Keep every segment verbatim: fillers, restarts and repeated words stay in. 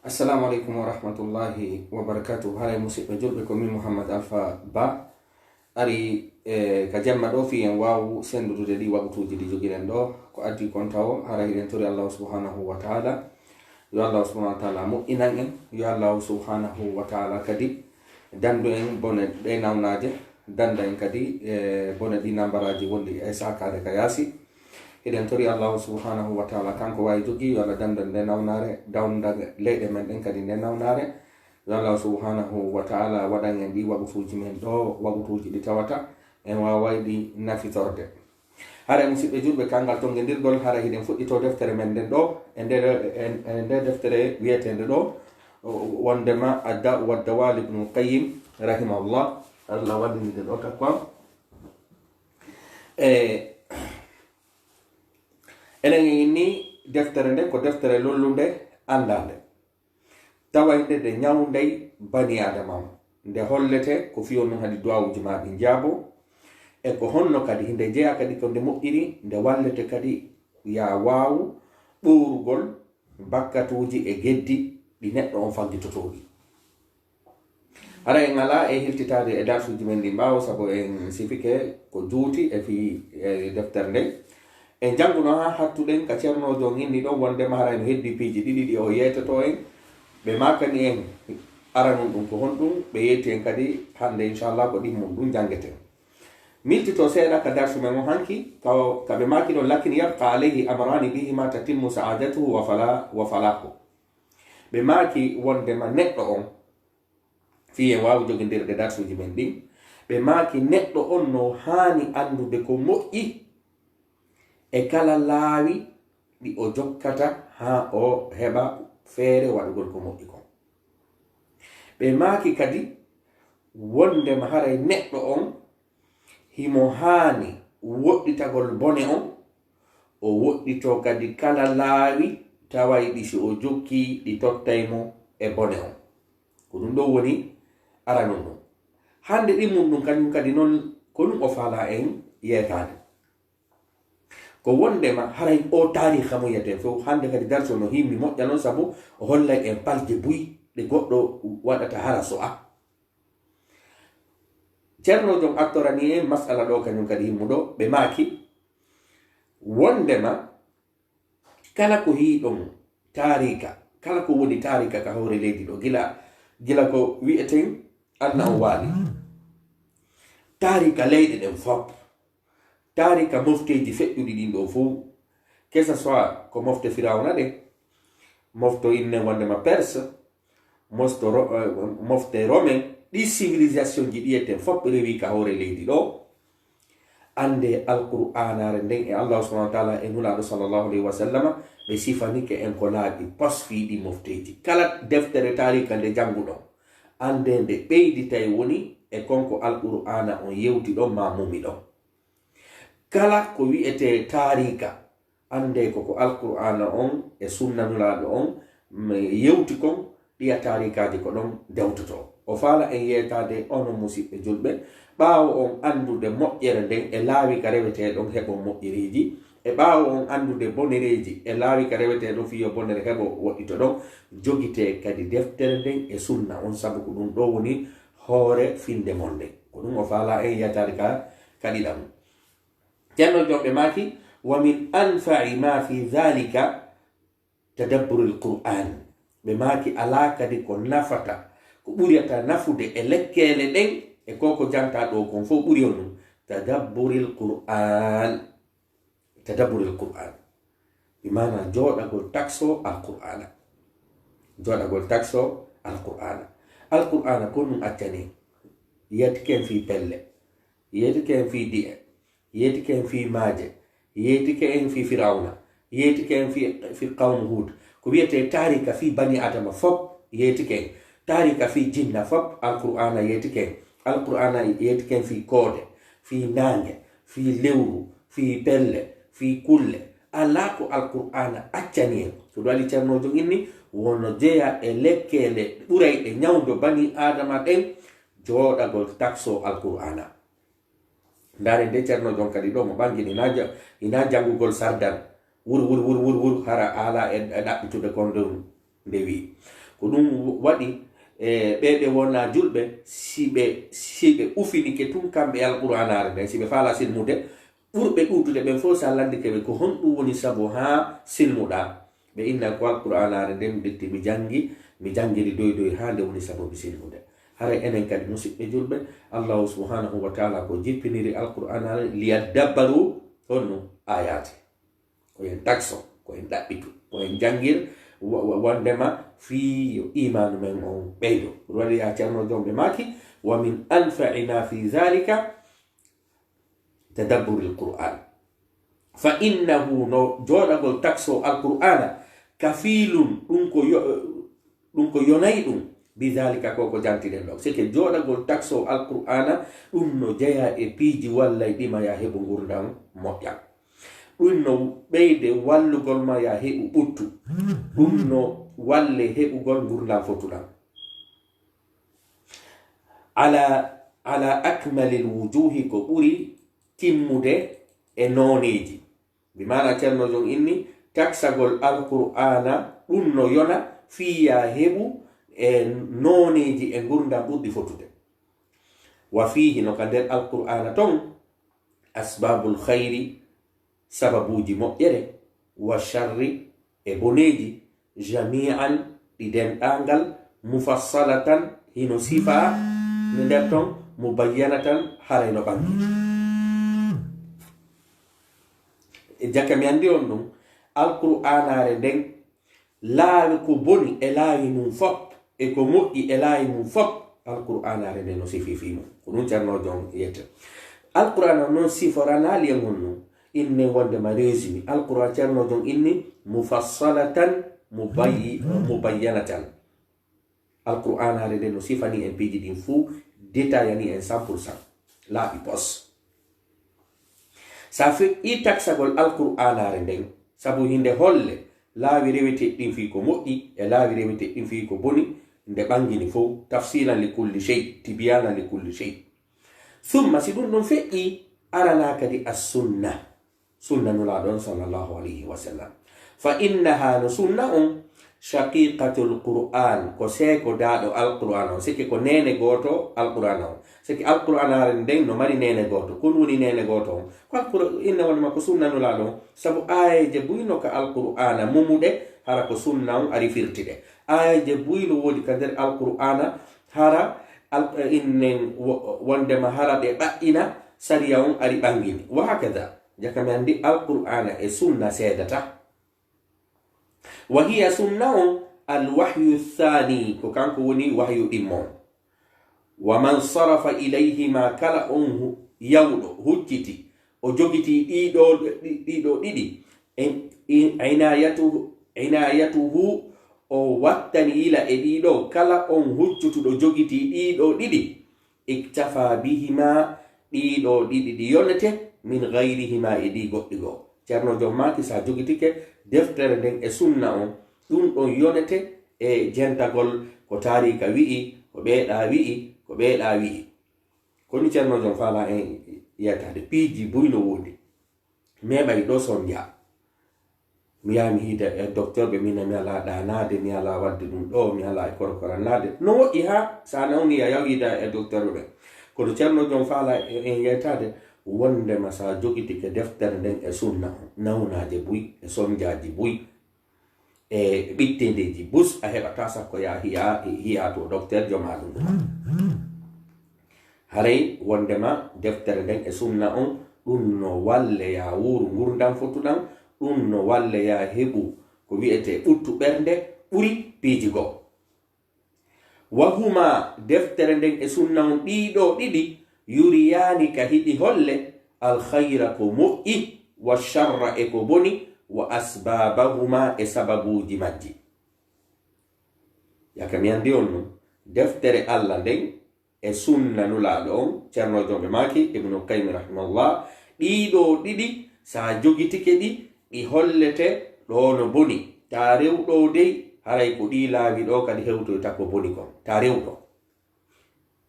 Assalamu aleykum wa rahmatullahi wa barakatuh. Haray musidɓe julɓe, ko min Mouhammad Alpha Ba. Ari e ka jemma ɗo fii en waawu senndudude ɗi wagutuuji ɗi jogiɗen ɗo. Ko addi kon tawo, hara hiɗen tori Allahu subhanahu wa ta'ala. Yo Allahu subhanahu wa ta'ala moƴƴinan en. Yo Allahu subhanahu wa ta'ala kadi danndu en bone ɗe nawnaaje, dannda en kadi e bone ɗi nambaraaji wonɗi e saakaade ka yaasi. Hiɗen tori Allahu subhanahu wa ta'ala, kanko waawi jogii, yo Allah danndan nde nawnaare, dannda leyɗe men ɗen kadi nde nawnaare. Yo Allah subhanahu wa ta'ala waɗan en ɗi wagutuuji men ɗo, wagutuuji ɗi tawata en waaway ɗi nafitorde. Hara e musidɓe julɓe, kanngal tonngendirgol, hara hiɗen fuɗɗito deftere men nden ɗo, e nde, e, e nde deftere wiyeteende ɗo, wondema Adda wa Dawal Ibnul Qayyim, rahimahullah. Allah wallini ɗen ɗo takko am. E, enen inni deftere nden ko deftere lollunde, anndaande. Tawaynde nde ñawndey bani Aadama on. Nde hollete ko fii on nun haɗi du'aawuji maa ɗin jaabo. E ko honno kadi hinde jeyaa kadi ko nde moƴƴiri, nde wallete kadi yaa waawu ɓoorugol bakkatuuji e geddi ɗi neɗɗo on faggitotoo ɗi. Hara en alaa e hiltitaade e darsuuji men ɗin ɓaawo, sabu en sifike ko juuti e fii, e deftere nden. En jannguno haa hattuɗen ka Ceernoojo on inni ɗon wondema hara no heddi piiji ɗiɗi ɗi o yeetotoo en. Ɓe maakani en aranun ɗun ko honɗun, ɓe yeeti en kadi hannde, inchallah, ko ɗin mun ɗun janngeten. Miltito seeɗa ka darsu men on hanki, ka, ka ɓe maaki ɗon, "Lakin yabqa alayhi amrani bihima tatimmu sa'adatuhu wa fala-, wa falahu." Ɓe maaki wondema neɗɗo on, fii en waawu jogindirde darsuuji men ɗin, ɓe maaki neɗɗo on no haani anndude ko moƴƴi e kala laawi ɗi o jokkata haa o heɓa feere waɗugol ko moƴƴi kon. Ɓe maaki kadi wondema haray neɗɗo on himo haani woɗɗitagol bone on, o woɗɗitoo kadi kala laawi tawayɗi si o jokkii ɗi tottay mo e bone on. Ko ɗun ɗon woni aranun ɗun. Hannde ɗin mun ɗun kañun kadi non, ko ɗun o faalaa en yeetaade. Ko wondema haray o taariika mo yi'eten fow, hannde kadi darsu no himmi moƴƴa non, sabu o hollay en palje buy ɗe goɗɗo waɗata hara so'a. Ceernoojo on attorani en mas'ala ɗo kañun kadi himmuɗo, ɓe maaki wondema kala ko hiiɗon taariika, kala ko woni taariika ka hoore leydi ɗo, gila, gila ko wi'eten Anna on waali. Taariika leyɗe ɗen fop, taariika mofteeji feƴƴuɗi ɗin ɗo fow, que ce soit ko mofte Firawna ɗen, mofto inne wondema Perse, mofto Ro-, eh, mofte Romain, ɗi civilisation ji ɗi eten fop rewi ka hoore leydi ɗo. Annde Alqur'aanaare nden e Allah subhanahu wa ta'ala e Nulaaɗo sallallahu alayhi wa sallama, ɓe sifanike en ko laaɓi pos fii ɗi mofteeji. Kala deftere taariika nde jannguɗon, annde nde ɓeyditay woni e kon ko Alqur'aana on yewti ɗon maa mumi ɗon. Kala ko wi'etee taariika, anndee ko ko Alqur'aana on e Sunna Nulaaɗo on, mm, yewti kon, ɗiya taariikaaji ko ɗon dewtotoo. O faala en yeetaade onon musiɓɓe julɓe, ɓaawo on anndude moƴƴere nden e laawi ka rewetee ɗon heɓon moƴƴereeji, e ɓaawo on anndude bonereeji e laawi ka rewetee ɗon fii yo bonere heɓo woɗɗito ɗon, jogitee kadi deftere nden e sunna on, sabu ko ɗun ɗoo woni hoore finnde mon nden. Ko ɗun o faala en yeetaade ka, ka ɗiɗaɓu. Ceerno Joom ɓe maaki, "Wa min anfa'i ma fi dhalika tadabburul Qur'an." Ɓe maaki, alaa kadi ko nafata, ko ɓurata nafude e lekkeele ɗen, e ko ko jantaa ɗoo kon fow ɓuri on ɗun. Tadabburul Qur'an. Tadabburul Qur'an. Bi maana jooɗagol taksoo Alqur'aana. Jooɗagol taksoo Alqur'aana. Alqur'aana ko ɗun accani. Yeetike en fii pelle. Yeetike en fii di'e. Yeetike en fii maaje, yeetike en fii Firawna, yeetike en fii, fii qawmu Huud. Ko wi'etee taariika fii banii Aadama fop yeetike en. Taariika fii jinna fop, Alqur'aana yeetike en. Alqur'aana yeetike en fii koode, fii naange, fii lewru, fii pelle, fii kulle. Alaa ko Alqur'aana accani en. So ɗun waɗi Ceerno Joom inni, wono jeyaa e lekkeele ɓurayɗe ñawndo banii Aadama ɗen, jooɗagol taksoo Alqur'aana. Ndaare nde Ceerno Joom kadi ɗoo mo ɓanngini, hinaa ja-, hinaa janngugol sardan. Wur, wur, wur, wur, wur, hara a alaa e, e ɗaɓɓitude kon ɗon nde wi'i. Ko Ko ɗum waɗi, e, ɓe ɓe wonaa julɓe, si ɓe, si ɓe ufinike tun kamɓe e Alqur'aanaare nden, si ɓe faalaa silmude, ɓurɓe ɗuuɗude ɓen fof, si a lanndike ɓe ko honɗum woni sabu haa silmuɗaa, ɓe inna ko Alqur'aanaare nden mi ƴetti, mi janngi, mi janngiri doy doy haa nde woni sababu silmude. Haray enen kadi, musiɓɓe julɓe, Allahu subhanahu wa taala ko jippiniri Alqur'aanaare, liyaddabbaru honno aayaati. Ko en takso, ko en ɗaɓɓitu, ko en janngir, wa-, wa-, wonndema fii yo iimaanu men on ɓeydo. Ɗum waɗi yaa Ceerno Joom ɓe maaki, "Wa min anfa'i ma fi zalika tadabburil Qur'an. Fa innahu", no jooɗagol takso Alqur'aana, "kafilun", ɗum ko yo-, ɗum ko yonay ɗum, "bi zalika", ko ko jantiɗen ɗo. Seke jooɗagol takso Alqur'aana, ɗum no jeyaa e piiji wallay ɗima yaa heɓu ngurndan moƴƴan. Ɗum no ɓeyde wallugol ma yaa heɓu ɓuttu. Ɗum no walle heɓugol ngurndan fotuɗan. Ala, ala akmalil wujuhi, ko ɓuri timmude e nooneeji. Bi maana Ceerno Joom inni, taksagol Alqur'aana, ɗum no yona fii yaa heɓu e nooneeji e ngurndan ɓurɗi fotude. Wa fiihi, no ka nder Alqur'aana ton, asbabul khayri, sababuuji moƴƴere, wa sharri, e boneeji, jami'an, ɗi denɗaangal, mufassalatan, hino sifaa, no nder ton, mubayyanatan, haray no ɓangi. E jaka mi anndi on ɗum, Alqur'aanaare nden, laawi ko boni e laawi mum fop, e ko moƴƴi e laawi mum fop, Alqur'aanaare nden no sifii fii mum. Ko ɗum Ceerno Joom yette. Alqur'aana on non siforanaali en honno, inne wonndema résumé. Alqur'aan Ceerno Joom inni mufassalatan mubayyi-, mubayyanatan. Alqur'aanaare nden no sifanii en piiji ɗin fuu, détaillanii en cent pour cent. Laaɓi pos. Sa feƴƴii taksagol Alqur'aanaare nden, sabu hinde holle laawi reweteeɗi ɗin fii ko moƴƴi e laawi reweteeɗi ɗin fii ko boni, nde ɓangini fow, tafsilan li kulli shay, tibyanan li kulli shay. Summa, si ɗum ɗum feƴƴii, aranaa kadi as-sunna. Sunna Nulaaɗo on, sallallahu alayhi wa sallam. Fa innaha, no sunna on, shaqiqatul Qur'an, ko seeko daaɗo Alqur'aana on. Seke ko neene gooto Alqur'aana on. Seke Alqur'aanaare nden no mari neene gooto. Ko ɗum woni neene gooto on? Ko Alqur-, inna wonde ma ko sunna Nulaaɗo on. Sabu aayeeje buy no ka Alqur'aana mumuɗe, hara ko sunna on ari firti ɗe. Aayeeje buy no woodi ka nder Alqur'aana, hara al-, innen wo-, wondema hara ɗe ɓaɗɗina, sariya on ari ɓangini. Wa hakada, jaka mi anndi Alqur'aana e sunna seedata. Wa hiya, sunna on, alwahyu thani, ko kanko woni wahyu ɗimmo on. Wa man sarafa ilayhima, kala on hu-, yawɗo, hucciti, o jogitii ɗiɗo, ɗi-, ɗiɗo ɗiɗi, in-, in-, inayatu-, inayatuhu, o wattani yila e ɗiɗo, kala on huccutuɗo jogitii ɗiɗo ɗiɗi, iktafa bihima, ɗiɗo ɗiɗi ɗi yonete, min gayrihima, e ɗi goɗɗi goo. Ceerno Joom maaki, sa jogitike deftere nden e sunna on, ɗum ɗon yonete e jentagol ko taariika wi'i, ko ɓeeɗa wi'i, ko ɓeeɗa wi'i. Ko ni Ceerno Joom faalaa en yettaade, piiji buy no woodi. Meeɓay ɗo Sonja. Mi yaha mi hiida e docteur ɓe, min mi alaa ɗaanaade, mi alaa waɗde ɗum ɗo, mi alaa e korkorannaade. No woɗɗi haa sa nawni a yaw hiida e docteur ɓe. Kono Ceerno Joom faalaa en yettaade wondema sa jogitike deftere nden e sunna on, nawnaaje buy, e sonjaaji buy, e ɓitteendeeji bus, a heɓataa sakko yaa hiya, hiya to docteur jomaaɗo ndu. Haray wondema deftere nden e sunna on, ɗum no walle yaa wuuru ngurndan fotuɗan, ɗum no walle yaa heɓu ko wi'etee ɓuttu ɓernde ɓuri piiji goo. Wa huma, deftere nden e sunna on, ɗii ɗoo ɗiɗi, yuriyaani, ka hiɗi holle, alkhayra, ko moƴƴi, wa sharra, e ko boni, wa asbabahuma, e sababuuji majji. Yaka mi anndi on ɗum, deftere Alla nden e sunna Nulaaɗo on, Ceerno Joom ɓe maaki, Ibnu Qayyim rahimahullah, ɗii ɗoo ɗiɗi, sa jogitike ɗi, ɗi hollete ɗoo no boni. Ta rewɗo dey, haray ko ɗii laawi ɗoo kadi hewtoyta ko boni kon. Ta rewɗo.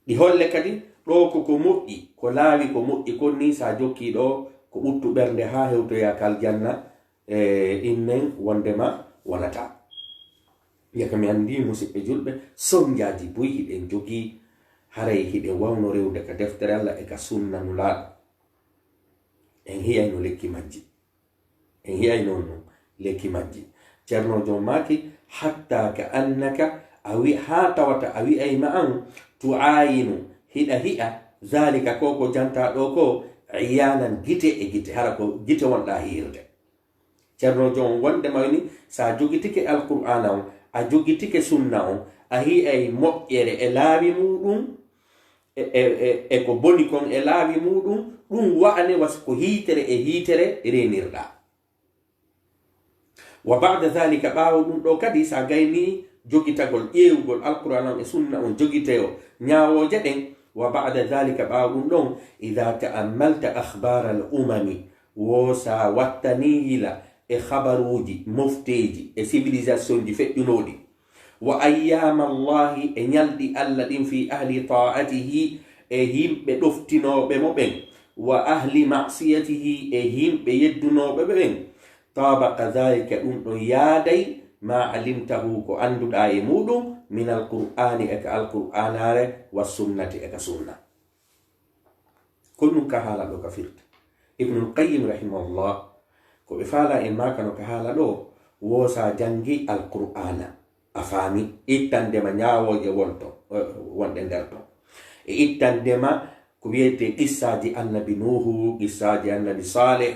Ɗi holle kadi ɗoo ko ko moƴƴi, ko laawi ko moƴƴi kon ni, sa jokkii ɗoo ko ɓuttu ɓernde haa hewtoyaa ka aljanna, e, innen wondema wonataa. Jaka mi anndi, musiɓɓe julɓe, sonnjaaji buy hiɗen jogii, haray hiɗen wawno rewde ka deftere Alla e ka sunna Nulaaɗo. En hi'ayno lekki majji. En hi'ayno non lekki majji. Ceerno Joom maaki, "Hatta ka annaka, a wi-, haa tawata a wi'ay ma an, tu'ayinu, hiɗa hi'a, zaalika ko ko jantaa ɗoo ko, iyaanan gite e gite, hara ko gite wonɗaa hi'irde." Ceerno Joom wonde ma woni, sa jogitike Alqur'aana on, a jogitike sunna on, a hi'ay moƴƴere e laawi muuɗum, e, e, e, e ko boni kon e laawi muuɗum, ɗum wa'ane was ko hiitere e hiitere reenirɗaa. Wa ba'da zaalika, ɓaawo ɗum ɗoo kadi, sa gayni jogitagol, ƴeewugol Alqur'aana on e sunna on, jogiteyo ñaawooje ɗen, wa ba'da zaalika, ɓaawo ɗum ɗon, idaa ta'ammalta akhbaara al umami, wo sa wattanii yila e habaruuji, mofteeji e civilisationji feƴƴunooɗi, wa ayyaama Allaahi, e ñalɗi Alla ɗin, fii ahli taa'atihi, e yimɓe ɗoftinooɓe mo ɓen, wa ahli ma'siyatihi, e yimɓe yeddunooɓe ɓe ɓen, taabaqa zaalika, ɗum ɗon yaaday, maa alimtahu, ko annduɗaa e muuɗum, min alqur'aani, e ka Alqur'aanaare, wa sunnati, e ka sunna. Ko ɗum ka haala ɗoo ka firti. Ibnul Qayyim rahimahullah, ko ɓe faalaa en maakano ka haala ɗoo, wo sa janngi Alqur'aana, a faami, ittande ma ñaawooje wonto, eh, wonɗe nder ton. E ittande ma ko wiyetee qissaaji Annabi Nuuhu, qissaaji Annabi Saalih,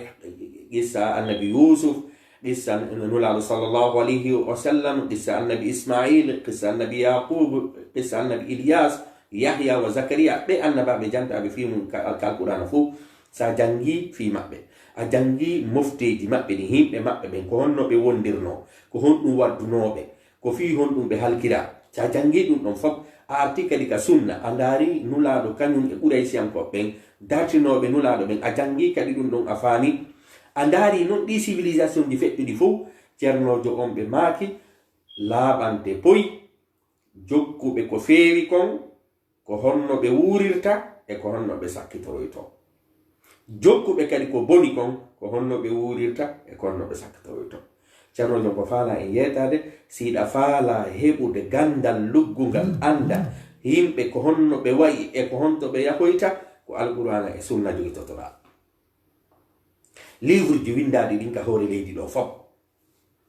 qissa Annabi Yuusuf, qissa Nulaaɗo sallallahu alayhi wa sallam, qissa Annabi Ismaayil, qissa Annabi Yaaquub, qissa Annabi Ilyaas, Yahya wa Zakariya, ɓe annabaaɓe jantaaɓe fii mum ka, ka Alqur'aana fow, sa janngi fii maɓɓe, a janngi mofteeji maɓɓe ɗin, yimɓe maɓɓe ɓen, ko honno ɓe wondirnoo, ko honɗum waddunoo ɓe, ko fii honɗum ɓe halkiraa. Sa janngi ɗum ɗon fow, a arti kadi ka sunna, a ndaari Nulaaɗo kañum e Quraysiyankooɓe ɓen, dartinooɓe Nulaaɗo ɓen, a janngi kadi ɗum ɗon, a faami. A ndaari non ɗii civilisationji feƴƴuɗi fow, ceernoojo on ɓe maaki, laaɓante poy, jokkuɓe ko feewi kon, ko honno ɓe wuurirta e ko honno ɓe sakkitoroytoo. Jokkuɓe kadi ko boni kon, ko honno ɓe wuurirta e ko honno ɓe sakkitoroytoo. Ceernoojo, ko faalaa en yeetaade, si hiɗa faalaa heɓude ganndal luggungal, annda yimɓe ko honno ɓe wa'i e ko honto ɓe yahoyta, ko Alqur'aana e Sunna jogitotoɗaa. Livreji winndaaɗi ɗin ka hoore leydi ɗoo fow.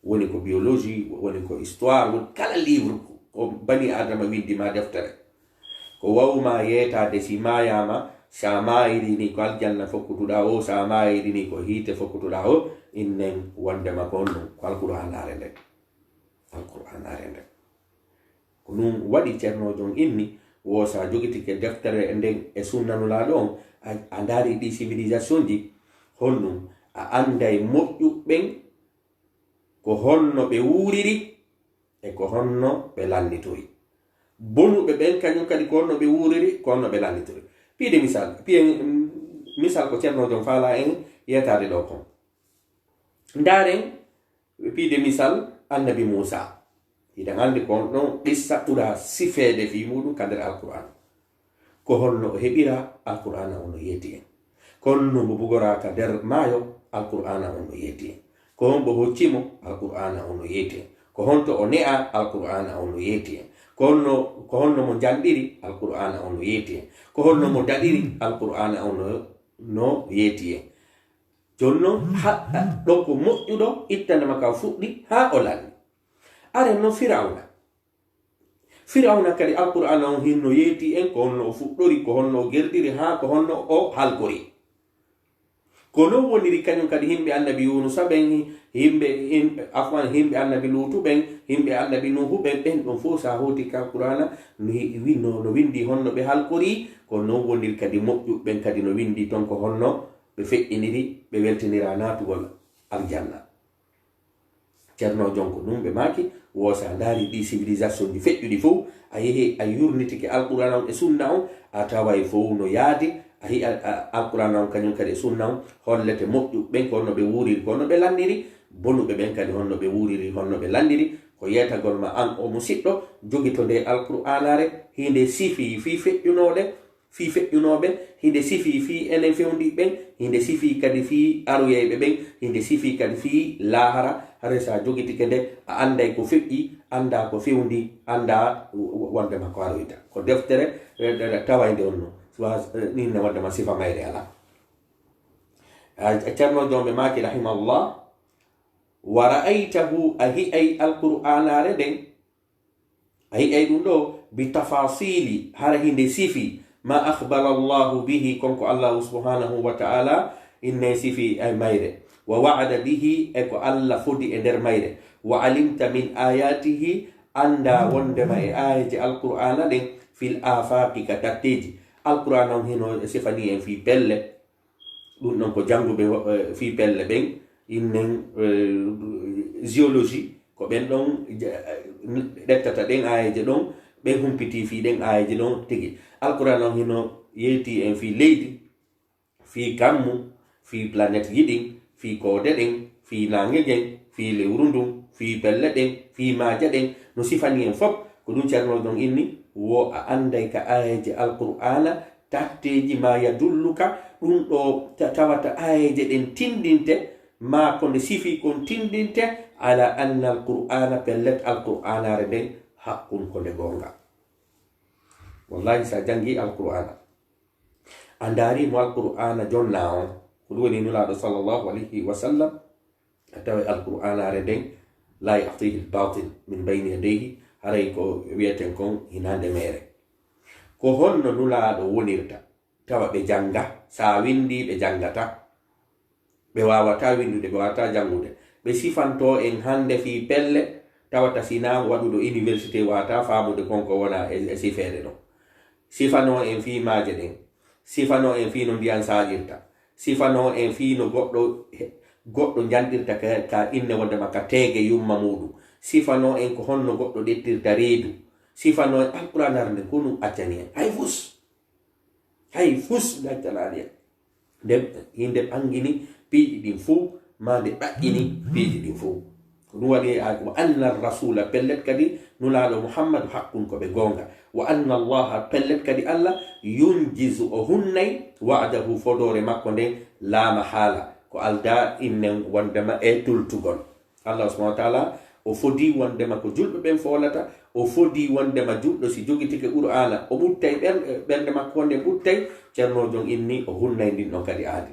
Woni ko biologie, woni ko histoire, woni kala livre ko bani Aadama winndi maa deftere. Ko wawmaa yeetaade si maayaama, sa maayiri ni ko aljanna fokkutuɗaa o, sa maayiri ni ko hiite fokkutuɗaa o, innen wondema ko honɗum, ko Alqur'aanaare nden. Alqur'aanaare nden. Ko ɗum waɗi ceernoojo on inni, wo sa jogitike deftere nden e sunna Nulaaɗo on, a, a ndaari ɗii civilisationji, honɗum, a annday moƴƴuɓe ɓen, ko honno ɓe wuuriri e ko honno ɓe lannitori. Bonuɓe ɓen kañum kadi ko honno ɓe wuuriri, ko honno ɓe lannitori. Piide misal, piyen, mm, misal ko ceernoojo on faalaa en yeetaade ɗoo kon. Ndaaren, piide misal, Annabi Muusaa. Hiɗen anndi ko on ɗon qissa ɓura sifeede fii muuɗum ka nder Alqur'aan. Ko honno o heɓira? Alqur'aana on no yeeti en. Ko honno mo bugoraa ka nder maayo? Alqur'aana on no yeeti en. Ko hombo hocci mo? Alqur'aana on no yeeti en. Ko honto o ne'aa? Alqur'aana on no yeeti en. Ko honno, ko honno mo njanɗiri? Alqur'aana on no yeeti en. Ko honno mo daɗiri? Alqur'aana on no, no yeeti en. Jooni non, haɗɗa ɗo ko moƴƴuɗo, ittana ma ka fuɗɗi haa o lanni. Aren non Firawna. Firawna kadi Alqur'aana on hinno yeeti en ko honno o fuɗɗori, ko honno o gerɗiri, haa ko honno o halkori. Ko non woniri kañum kadi yimɓe Annabi Yuunusa ɓen, yimɓe, yimɓe, afwan, yimɓe Annabi Luutu ɓen, yimɓe Annabi Nuuhu ɓen, ɓen ɗon fow sa hooti ka Alqur'aana, no wi-, no, no winndi honno ɓe halkori, ko non woniri kadi moƴƴuɓe ɓen kadi no winndi ton ko honno ɓe feƴƴiniri, ɓe weltiniraa naatugol aljanna. Ceerno Jonko ɗum ɓe maaki, wo sa ndaari ɗi civilisation ji feƴƴuɗi fow, a yehi a yurnitike Alqur'aana on e Sunna on, a taway fow no yaadi, a hi'a, a, Alqur'aana on kañum kadi e Sunna on, hollete moƴƴuɓe ɓen ko honno ɓe wuuriri, ko honno ɓe lanndiri, bonuɓe ɓen kadi honno ɓe wuuriri, honno ɓe lanndiri. Ko yeetagol ma an o musiɗɗo, jogito nde Alqur'aanaare, hinde sifii fii feƴƴunooɗe, fii feƴƴunooɓe, hinde sifii fii enen fewndiiɓe ɓen, hinde sifii kadi fii aroyayɓe ɓen, hinde sifii kadi fii laahara. Haray sa jogitike nde, a annday ko feƴƴi, annda ko fewndi, annda wondema ko aroyta. Ko deftere, eh, eh, tawaynde on no. Siwa, eh, ninne wondema sifa mayre alaa. A, a Ceerno Joom ɓe maaki, rahimahullah, "Wa ra'aytahu", a hi'ay Alqur'aanaare nden, a hi'ay ɗum ɗo, "bi tafasili", hara hinde sifi, "ma akhbara Allahu bihi", kon ko Allahu subhanahu wa ta'ala inne sifi ay mayre, "wa wa'ada bihi", e ko Allah fodi e nder mayre, "wa alimta min ayatihi", annda wondema e aayeeje Alqur'aana ɗen, "fil afaqi", ka tatteeji. Alqur'aana on hino sifani en fii pelle, ɗum ɗon ko jannguɓe, eh, fii pelle ɓen, innen, eh, géologie, ko ɓen ɗon ja-, eh, ɗettata ɗen aayeeje ɗon, ɓen humpitii fii ɗen aayeeje ɗon tigi. Alqur'aana on hino yeetii en fii leydi, fii kammu, fii planète ji ɗin, fii koode ɗen, fii naange ngen, fii lewru ndun, fii pelle ɗen, fii maaje ɗen, no sifani en fop. Ko ɗum Ceerno ɗon inni, wo a annday ka aayeeje Alqur'aana, tatteeji ma yadulluka, ɗum ɗo ta-, tawata aayeeje ɗen tindinte, ma ko nde sifi kon tindinte, ala anna Alqur'aana, pellet Alqur'aanaare nden, haqqun ko nde goonga. Wallahi, sa janngi Alqur'aana, a ndaari mo Alqur'aana jonna on, ko ɗum woni Nulaaɗo sallallahu alayhi wa sallam, a tawa Alqur'aanaare nden, "La ya'tihi al-batil min bayni yadayhi", haray ko wi'eten kon hinaande meere. Ko honno Nulaaɗo wonirta? Tawa ɓe jannga, sa winndi ɓe janngata. Ɓe waawataa winndude, ɓe waawataa janngude. Ɓe sifanto en hannde fii pelle, tawata si naa waɗuɗo université waawataa faamude kon ko wona e, e sifeede ɗon. Sifanoo en fii maaje ɗen. Sifanoo en fii no ndiyan saaƴirta. Sifanoo en fii no goɗɗo, goɗɗo njanɗirta ka, ka inne wondema ka teege yumma muuɗum. Sifanoo en ko honno goɗɗo ɗettirta reedu. Sifanoo en Alqur'aanaare nde ko ɗum accani en. Hay fus. Hay fus gaccanaali en. Nde hinde ɓangini piiji ɗin fow, maa nde ɓaƴƴini piiji ɗin fow. Ko ɗum waɗi a, "Wa anna rasula", pellet kadi Nulaaɗo Muhammadu haqqun ko ɓe goonga. "Wa anna Allaha", pellet kadi Allah, "yunjizu", o hunnay, "wa'dahu", fodoore makko nden, "laa mahaala", ko aldaa innen wondema e tultugol. Allah subhanahu wa ta'ala, o fodii wondema ko julɓe ɓen foolata, o fodii wondema julɗo si jogitike Qur'aana, o ɓuttay ɓer-, ɓernde makko wonde ɓuttay, Ceerno Joom inni o hunnay ndin ɗon kadi aadi.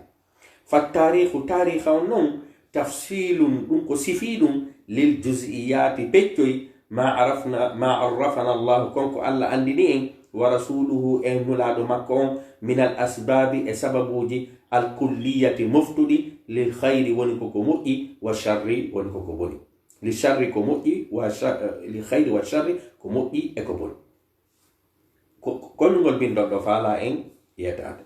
Fa taariikhu, taariikha on non, tafsiilun, ɗum ko sifii ɗum, lil juz'iyaati, peccoy, ma arafna, ma arrafana Allahu, kon ko Allah anndini en, wa rasuluhu, e Nulaaɗo makko on, minal asbaabi, e sababuuji, al kulliyati, moftuɗi, lil khayri, woni ko ko moƴƴi, wa sharri, woni ko ko boni. Li sharri ko moƴƴi, wa sha-, li khayri wa sharri ko moƴƴi e ko boni. Ko, ko konngol bindol ɗo faalaa en yeetaade.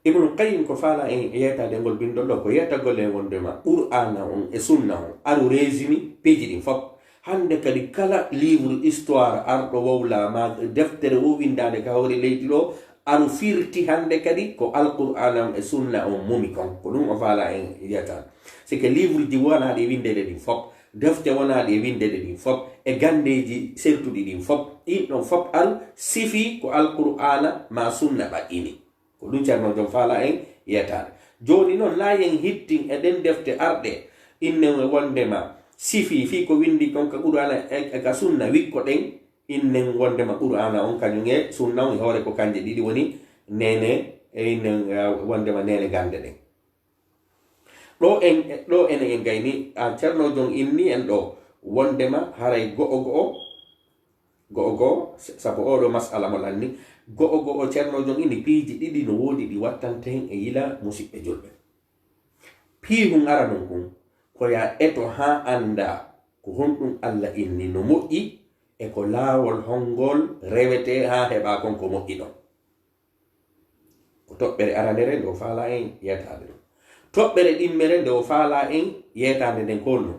Ibnul Qayyim ko faalaa en yeetaade ngol bindol ɗo, ko yeetagol en wondema Qur'aana on e Sunna on, aru résumé piiji ɗin fof. Hannde kadi kala livre histoire arɗo wowlaa ma deftere wo winndaande ka hoore leydi ɗo, aru firti hannde kadi ko Alqur'aana on e Sunna on mumi kon. Ko ɗum o faalaa en yeetaade. C'est que livre ji wonaaɗi e winndeede ɗin fof, defte wonaaɗi e winndeede ɗin fof, e ganndeeji sertuɗi ɗin fof, ɗin ɗon fof aru sifi ko Alqur'aana ma Sunna ɓaɗɗini. Ko ɗum Ceerno Joom faalaa en yeetaade. Jooni noon, naa yen hittin e ɗen defte arɗe, innen wondema sifi fii ko winndi kon ka Qur'aana e, e ka Sunna, wikko ɗen, innen wondema Qur'aana on kañum e Sunna on e hoore ko kanje ɗiɗi woni neene, e innen, eh, wondema neene gannde ɗen. Ɗo en, ɗo enen en gayni, a Ceerno Joom inni en ɗo, wondema haray go'o go'o, go'o go'o, s-, sabu oɗo mas'ala mo lanni, go'o go'o Ceerno Joom inni piiji ɗiɗi no woodi ɗi wattanten e yila musiɓɓe julɓe. Piihun aranun kun, ko ya eto haa annda ko honɗun Alla inni no moƴƴi, e ko laawol hongol rewetee haa heɓa kon ko moƴƴi ɗon. Ko toɓɓere aranere nde o faalaa en yeetaade ɗum. Toɓɓere ɗimmere nde o faalaa en yeetaade nden ko honno?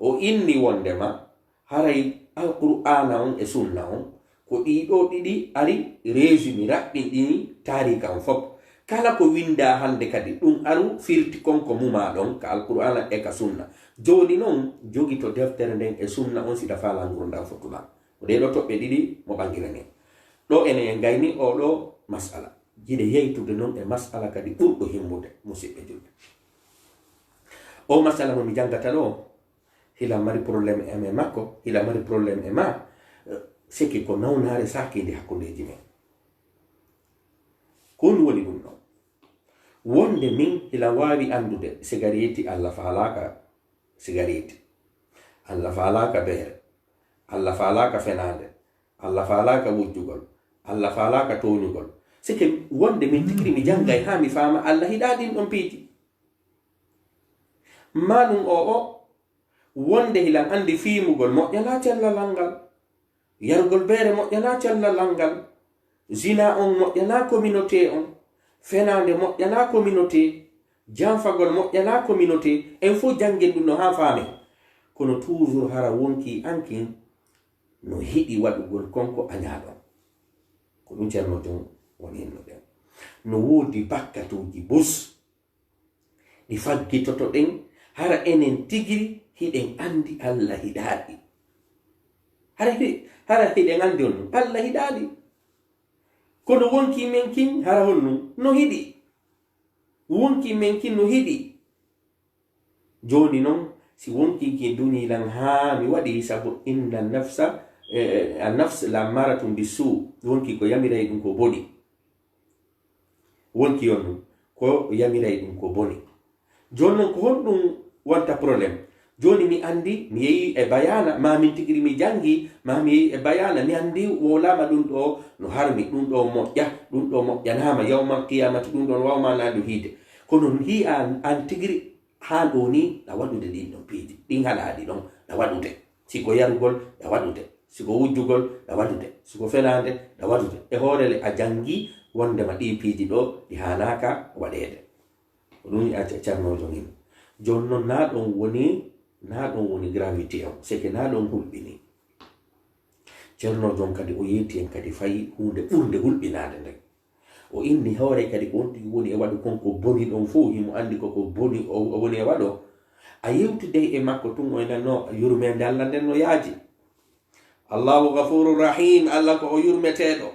O inni wondema haray Alqur'aana on e Sunna on ko ɗii ɗoo ɗiɗi ari résumé, raɓɓinɗini taariika on fof. Kala ko winndaa hannde kadi, ɗum aru firti kon ko mumaa ɗon ka Alqur'aana e ka Sunna. Jooni non, jogito deftere nden e Sunna on si ɗa faalaa ngurndan fottuɗaa. Ko ɗee ɗoo toɓɓe ɗiɗi mo ɓanginani en. Ɗo enen en gayni oo ɗoo mas'ala. Jiɗe yeytude non e mas'ala kadi ɓurɗo himmude, musiɓɓe julɓe. Oo mas'ala mo mi janngata ɗoo, Hila mari problème e makko, hila mari problème e ma. Seke ko nawnaare saakinde hakkundeeji men. Ko ɗum woni ɗum ɗon. Wonde min hila waawi anndude sigareeti, Allah faalaaka sigareeti. Allah faalaaka beere. Allah faalaaka fenaande. Allah faalaaka wujjugol. Allah faalaaka tooñugol. Seke wonde min tigi mi janngay haa mi faama Allah hiɗaa ɗin ɗon piiji. Maa ɗum o o wonde hilan anndi fiimugol moƴƴanaa cellal ngal. Yargol beere moƴƴanaa cellal ngal. Zina on moƴƴanaa communauté on. Fenaande moƴƴanaa communauté. Janfagol moƴƴanaa communauté. En fof janngen ɗum no haa faamen. Kono toujours hara wonkii an kin no hiɗi waɗugol kon ko añaa ɗon. Ko ɗum Ceerno Jon woni henno ɗen. No woodi bakkatuuji bus ɗi faggitoto ɗen, hara enen tigiri hiɗen anndi Allah hiɗaa ɗi. Hara hi-, hara hiɗen anndi on ɗum, Allah hiɗaa ɗi. Kono wonkii men kin hara honɗum no hiɗi. Wonkii men kin no hiɗi. Jooni non, si wonkii kin duñii lan haa mi waɗi, sabu inna nafsa, eh, eh, an nafs lammaratun bisu, wonkii ko yamiray ɗum ko boni. Wonkii on ɗum, ko yamiray ɗum ko boni. Jooni non, ko honɗum wonta problème? Jooni mi anndi, mi yehi e bayaana, maa min tigiri mi janngi, maa mi yehi e bayaana, mi anndi wowlaama ɗum ɗo no harmi, ɗum ɗo moƴƴa, ɗum ɗo moƴƴanaama, yawmal qiyamati ɗum ɗon waawma naadu hiide. Kono hii an, an tigiri haa ɗo ni ɗa waɗude ɗin ɗon piiji, ɗin haɗaaɗi ɗon ɗa waɗude. Si ko yarugol, ɗa waɗude. Si ko wujjugol, ɗa waɗude. Si ko fenaande, ɗa waɗude. E hoore le a janngi wondema ɗii piiji ɗo ɗi haanaaka waɗeede. Ko ɗum wi'a ce-, Ceerno Jon hino. Jooni non, naa ɗon woni, naa ɗon woni gravité on. C'est que naa ɗon hulɓini. Ceerno Jon kadi o yetti en kadi fayi huunde ɓurnde hulɓinaade nden. O inni hoore kadi ko on tigi woni e waɗu kon ko boni ɗon fof, himo anndi ko ko boni o, o woni e waɗo. A yewtiday e makko tun, o inanno yurmeende Allah nden no yaaji. Allahu Gafuru Rahim, Allah ko o yurmeteeɗo.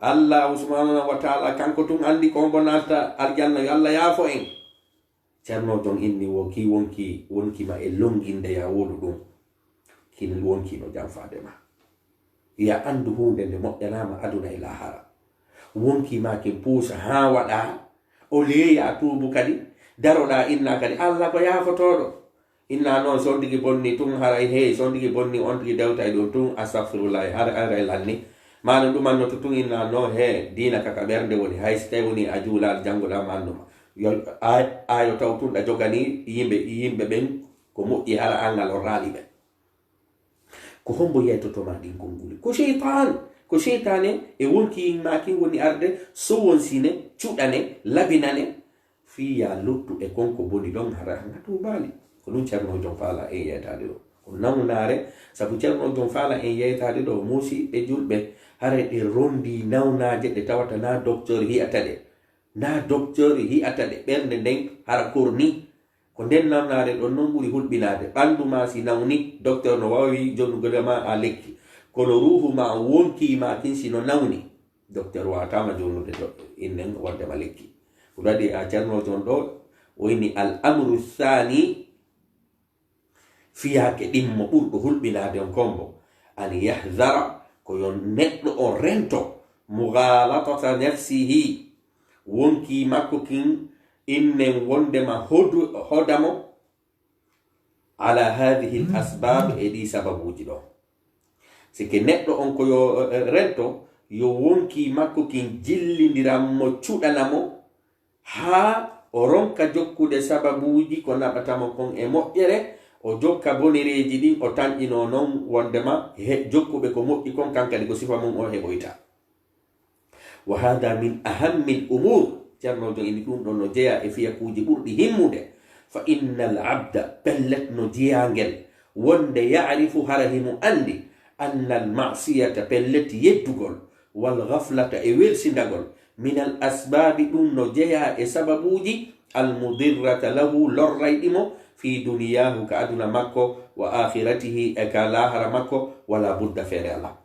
Allahu Subhanahu wa Ta'ala, kanko tun anndi ko mbo naalta aljanna, yo Allah yaafo en. Ceerno Jon inni wo ki wonki, wonki ma e longinde ya wolu ɗum. Kin wonki no janfaade ma. Ya anndu huunde nde moƴƴanaama aduna e laahara. Wonki ma kin puusa haa waɗa, o leeya tuubu kadi, daroɗa inna kadi, Allah ko yaafotooɗo. Inna noon, so on tigi bonni tun, haray hey, so on tigi bonni, on tigi dewta e ɗum tun, astagfirullahi, har-, haray lanni. Maano ɗumannoto tun, inna noon, he, diina ka ka ɓernde woni, hay si tawi woni a juulaali, janngoɗa maanduma. Yo, a, a yo taw tun ɗa jogani yimɓe, yimɓe ɓen ko moƴƴi, hara an a lorraali ɓe. Ko hombo yeytotoma ɗin konnguli? Ko seytaan. Ko seytaane e wonki ma kin woni arde sowonsine, cuɗane, labinane, fii ya luttu e kon ko boni ɗon, hara an a tuubaali. Ko ɗum Ceerno Jon faala en yeytaade ɗo. Ko nawnaare, sabu Ceerno Jon faala en yeytaade ɗo, muusi e julɓe, hara ɗe rondi nawnaaje ɗe tawata na docteur hi'ata ɗe. Na docteur hi'ata ɗe, ɓernde nden hara korni. Ko nden nawnaare ɗon non ɓuri hulɓinaade. Ɓanndu ma si nawni, docteur no waawi jonnugol ma a lekki. Kono ruuhu ma, wonki ma kin si no nawni, docteur waataama jonnude do-, innen wonde ma lekki. Ko waɗi a Ceerno Jon ɗo, o inni al amru thani, fiyaake ɗimmo ɓurɗo hulɓinaade on kombo, an yahdara, ko yo neɗɗo o rento, mughalatata nafsihi, wonki makko kin innen wondema hodu-, hodamo, ala hadhihi al asbab, e ɗi sababuuji ɗo. Sike neɗɗo on ko yo, eh, rento, yo wonki makko kin jillindiran mo, cuɗana mo, haa o ronka jokkude sababuuji ko naɓata mo kon e moƴƴere, o jokka bonereeji ɗin, o tanƴinoo non wondema he jokkuɓe ko moƴƴi kon, kan kadi ko sifa mum o heɓoyta. Wa hada min ahammil umur, Ceerno Jon ini ɗum ɗon no jeyaa e fiyakuuji ɓurɗi himmude. Fa innal abda, pellet no jeyaangel, wonde yaarifu hara himo anndi, annal ma'siyata, pellet yeddugol, wal ghaflata e welsindagol, minal asbaabi, ɗum no jeyaa e sababuuji, al mudirrata lahu, lorrayɗi mo, fi duniyaahu, ka aduna makko, wa aakhiratihi, e ka laahara makko, wala budda, feere alaa.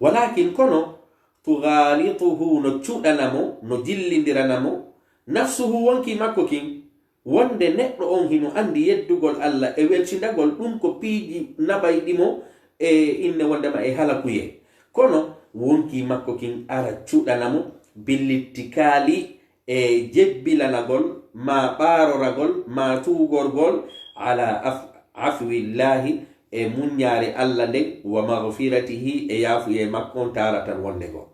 Walakin kono, tughalituhu, no cuɗana mo, no jillindirana mo, nafsuhu, wonki makko kin, Wonde neɗɗo on hino anndi yeddugol Alla e weltindagol ɗum ko piiji naɓayɗi mo e inne wondema e halakuyee. Kono wonkii makko kin ara cuɗana mo billittikaali e jebbilanagol, maa ɓaaroragol, maa tuugorgol, ala af-, afwillahi, e muññaare Alla nden, wa maghfiratihi, e yaafuyee makko on taaratan wonde goo.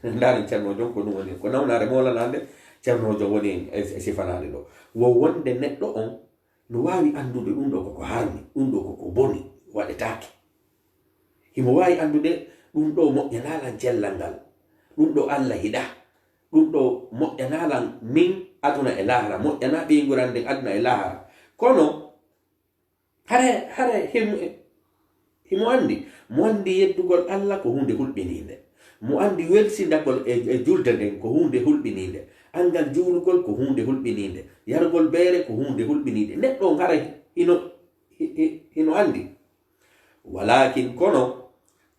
Ndaari Ceerno Jon ko ɗum woni, ko nawnaare mawlanaande Ceerno Jon woni e, e sifanaade ɗo. Wo wonde neɗɗo on no waawi anndude ɗum ɗo koko harmi, ɗum ɗo koko boni, waɗetaake. Himo waawi anndude ɗum ɗo moƴƴanaa lan cellal ngal, ɗum ɗo Alla hiɗa, ɗum ɗo moƴƴanaa lan min aduna e laahara, moƴƴanaa ɓeyngural nden aduna e laahara. Kono hare, hare himo, himo anndi, mo anndi yeddugol Alla ko huunde hulɓiniinde. Mo anndi welsindagol e, e julde nden ko huunde hulɓiniinde. Anngal juulugol ko huunde hulɓiniinde. Yarugol beere ko huunde hulɓiniinde. Neɗɗo on hare hino, hi-, hi-, hino anndi. Walakin kono,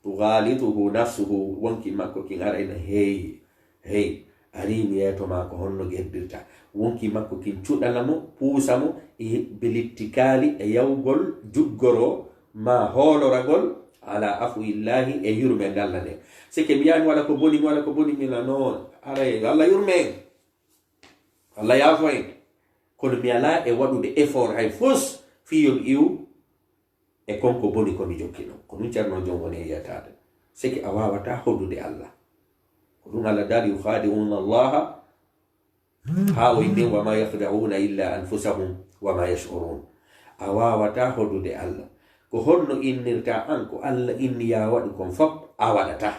tughalituhu nafsuhu, wonkii makko kin ara ina heeyi. Hey, arii mi yeeto maa ko honno gerdirta. Wonkii makko kin cuɗana mo, puusa mo, e bilittikaali e yawgol juggoro maa hooloragol ala afuwillahi e yurmeende Alla nden. Sike mi yaani wala ko boni, mi wala ko boni, mi na non. Aray, Alla yurme en. Alla yaafo en. Kono mi alaa e waɗude effort hay fus fii yo mi iwu e kon ko boni ko mi jokki non. Ko ɗum Ceerno Jon woni e yiyataade. Seke a waawataa hodude Alla. Ko ɗum Alla daali, "Yukhadi'una Allaha," haa o inni, "Wa ma yakhda'una illa anfusahum wa ma yash'urun." A waawataa hodude Alla. Ko honno innirta an ko Alla inni yaa waɗu kon fop a waɗataa.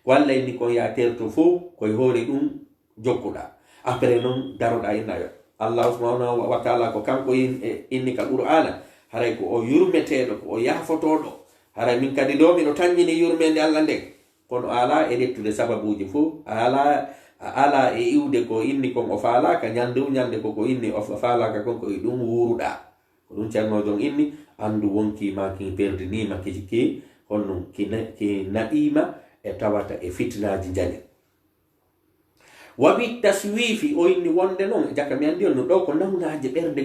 Ko Alla inni kon yaa terto fow, ko e hoore ɗum jokkuɗaa. Après non, daroɗaa inna yo. Allahu subhanahu wa ta'ala ko kanko in-, e-, inni ka Qur'aana. Haray ko o yurmeteeɗo, ko o yaafotooɗo. Haray min kadi ɗo miɗo tanƴini yurmeende Alla nden. Kono a alaa e ƴettude sababuuji fow. A alaa, a alaa e iwde ko inni kon o faalaaka. Ñande o ñande ko ko inni o fa-, faalaaka kon ko e ɗum wuuruɗaa. Ko ɗum Ceerno Jon inni, anndu wonkii maa kin perdiniima ki, ki, honno ki na-, ki naɓiima e tawata e fitinaaji njani. Wa bi taswifi, o inni wonde non, e jaka mi anndi on no ɗo ko nawnaaje ɓernde,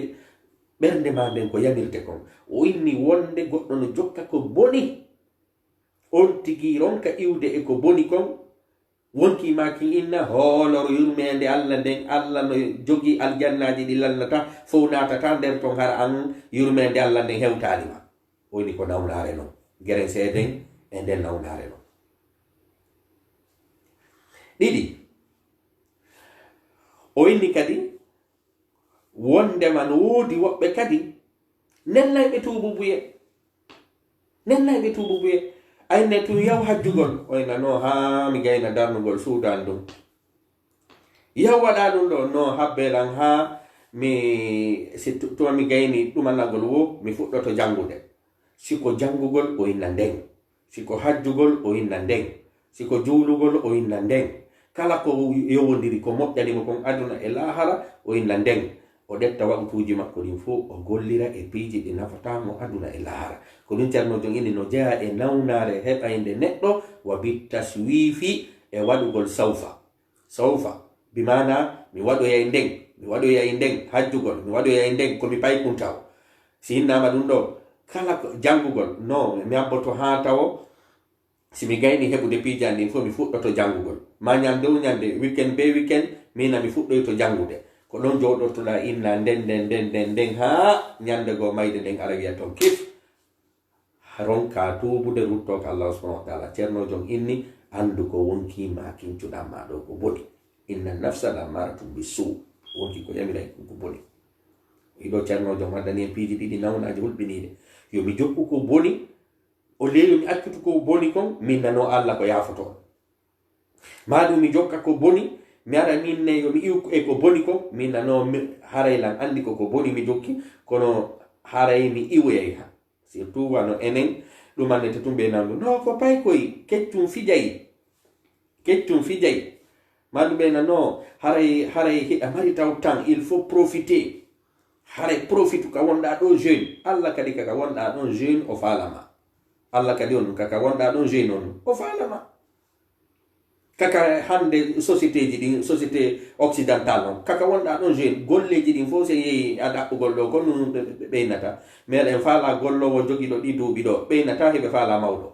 ɓernde maa nden ko yamirte kon. O inni wonde goɗɗo no jokka ko boni, on tigi ronka iwde e ko boni kon, wonkii maa kin inna hoolor yurmeende Alla nden, Alla no jogii aljannaaji ɗi lannata, fow naatata nder ton hara an yurmeende Alla nden hewtaali ma. O inni ko nawnaare non. Geren seeden e nden nawnaare non. Ɗiɗi, o inni kadi wondema no woodi woɓɓe kadi nennayɓe tuububuye. Nennayɓe tuububuye. Ayne tun yaw hajjugol. O ina no haa mi gayna darnugol suudu an ndun. Yaw waɗa ɗum ɗo, no habbe lan haa mi, si tu-, tuma mi gayni ɗumanagol wo, mi fuɗɗoto janngude. Si ko janngugol, o inna nden. Si ko hajjugol, o inna nden. Si ko juulugol, o inna nden. Kala ko yowondiri ko moƴƴani mo kon aduna e laahara, o inna nden. O ƴetta waqutuuji makko ɗin fow, o gollira e piiji ɗi nafata mo aduna e laahara. Ko ɗum Ceerno Jon inni no jeyaa e nawnaare heɓaynde neɗɗo, wa bi taswifi, e waɗugol sawfa. Sawfa, bi maana mi waɗoyay nden, mi waɗoyay nden, hajjugol, mi waɗoyay nden, ko mi paykuntaw. Si innaama ɗum ɗo, kala ko janngugol, no mi abboto haa tawo, si mi gayni heɓude piiji an ɗin fow, mi fuɗɗoto janngugol. Ma ñande o ñande, weekend be weekend, mina mi fuɗɗoyto janngude. Ko ɗon jooɗortoɗaa inna nden, nden, nden, nden, nden, haa ñande goo mayde nden ara wiya ton kif. Ronka tuubude, ruttoo ka Allahu subhanahu wa ta'ala. Ceerno Jon inni, anndu ko wonkii maa kin cuɗan maa ɗo ko boni. Inna nafsa la ammaratun bi suu. Wonkii ko yamiray ko boni. Iɗo Ceerno Jon waddani en piiji ɗiɗi nawnaaji hulɓiniiɗe. Yo mi jokku ko boni, o leeyo mi accutu ko boni kon, min nanoo Alla ko yaafotoo. Maa ɗum mi jokka ko boni, mi ara min ne yo mi iwu e ko boni kon, min nanoo mi, haray lan anndi ko ko boni mi jokki, kono haray mi iwoyay ha. Surtout wano enen, ɗum annete tum ɓe nandu. No ko paykoy, keccum fijay. Keccum fijay. Maa ɗum ɓe nanoo, haray, haray hiɗa mari taw tan, il faut profiter. Haray profitu ka wonɗaa ɗo jeune. Alla kadi ka, ka wonɗaa ɗon jeune, o faalama. Alla kadi on, ka, ka wonɗaa ɗon jeune on, o faalama. Kaka hannde société ji ɗin, société occidentale on, kaka wonɗa ɗon jeune, golleji ɗin fof so yehi a ɗaɓɓugol ɗo, ko ɗum ɓe ɓeynata. Meɗen faala golloowo jogiɗo ɗi duuɓi ɗo, ɓeynata heɓe faala mawɗo.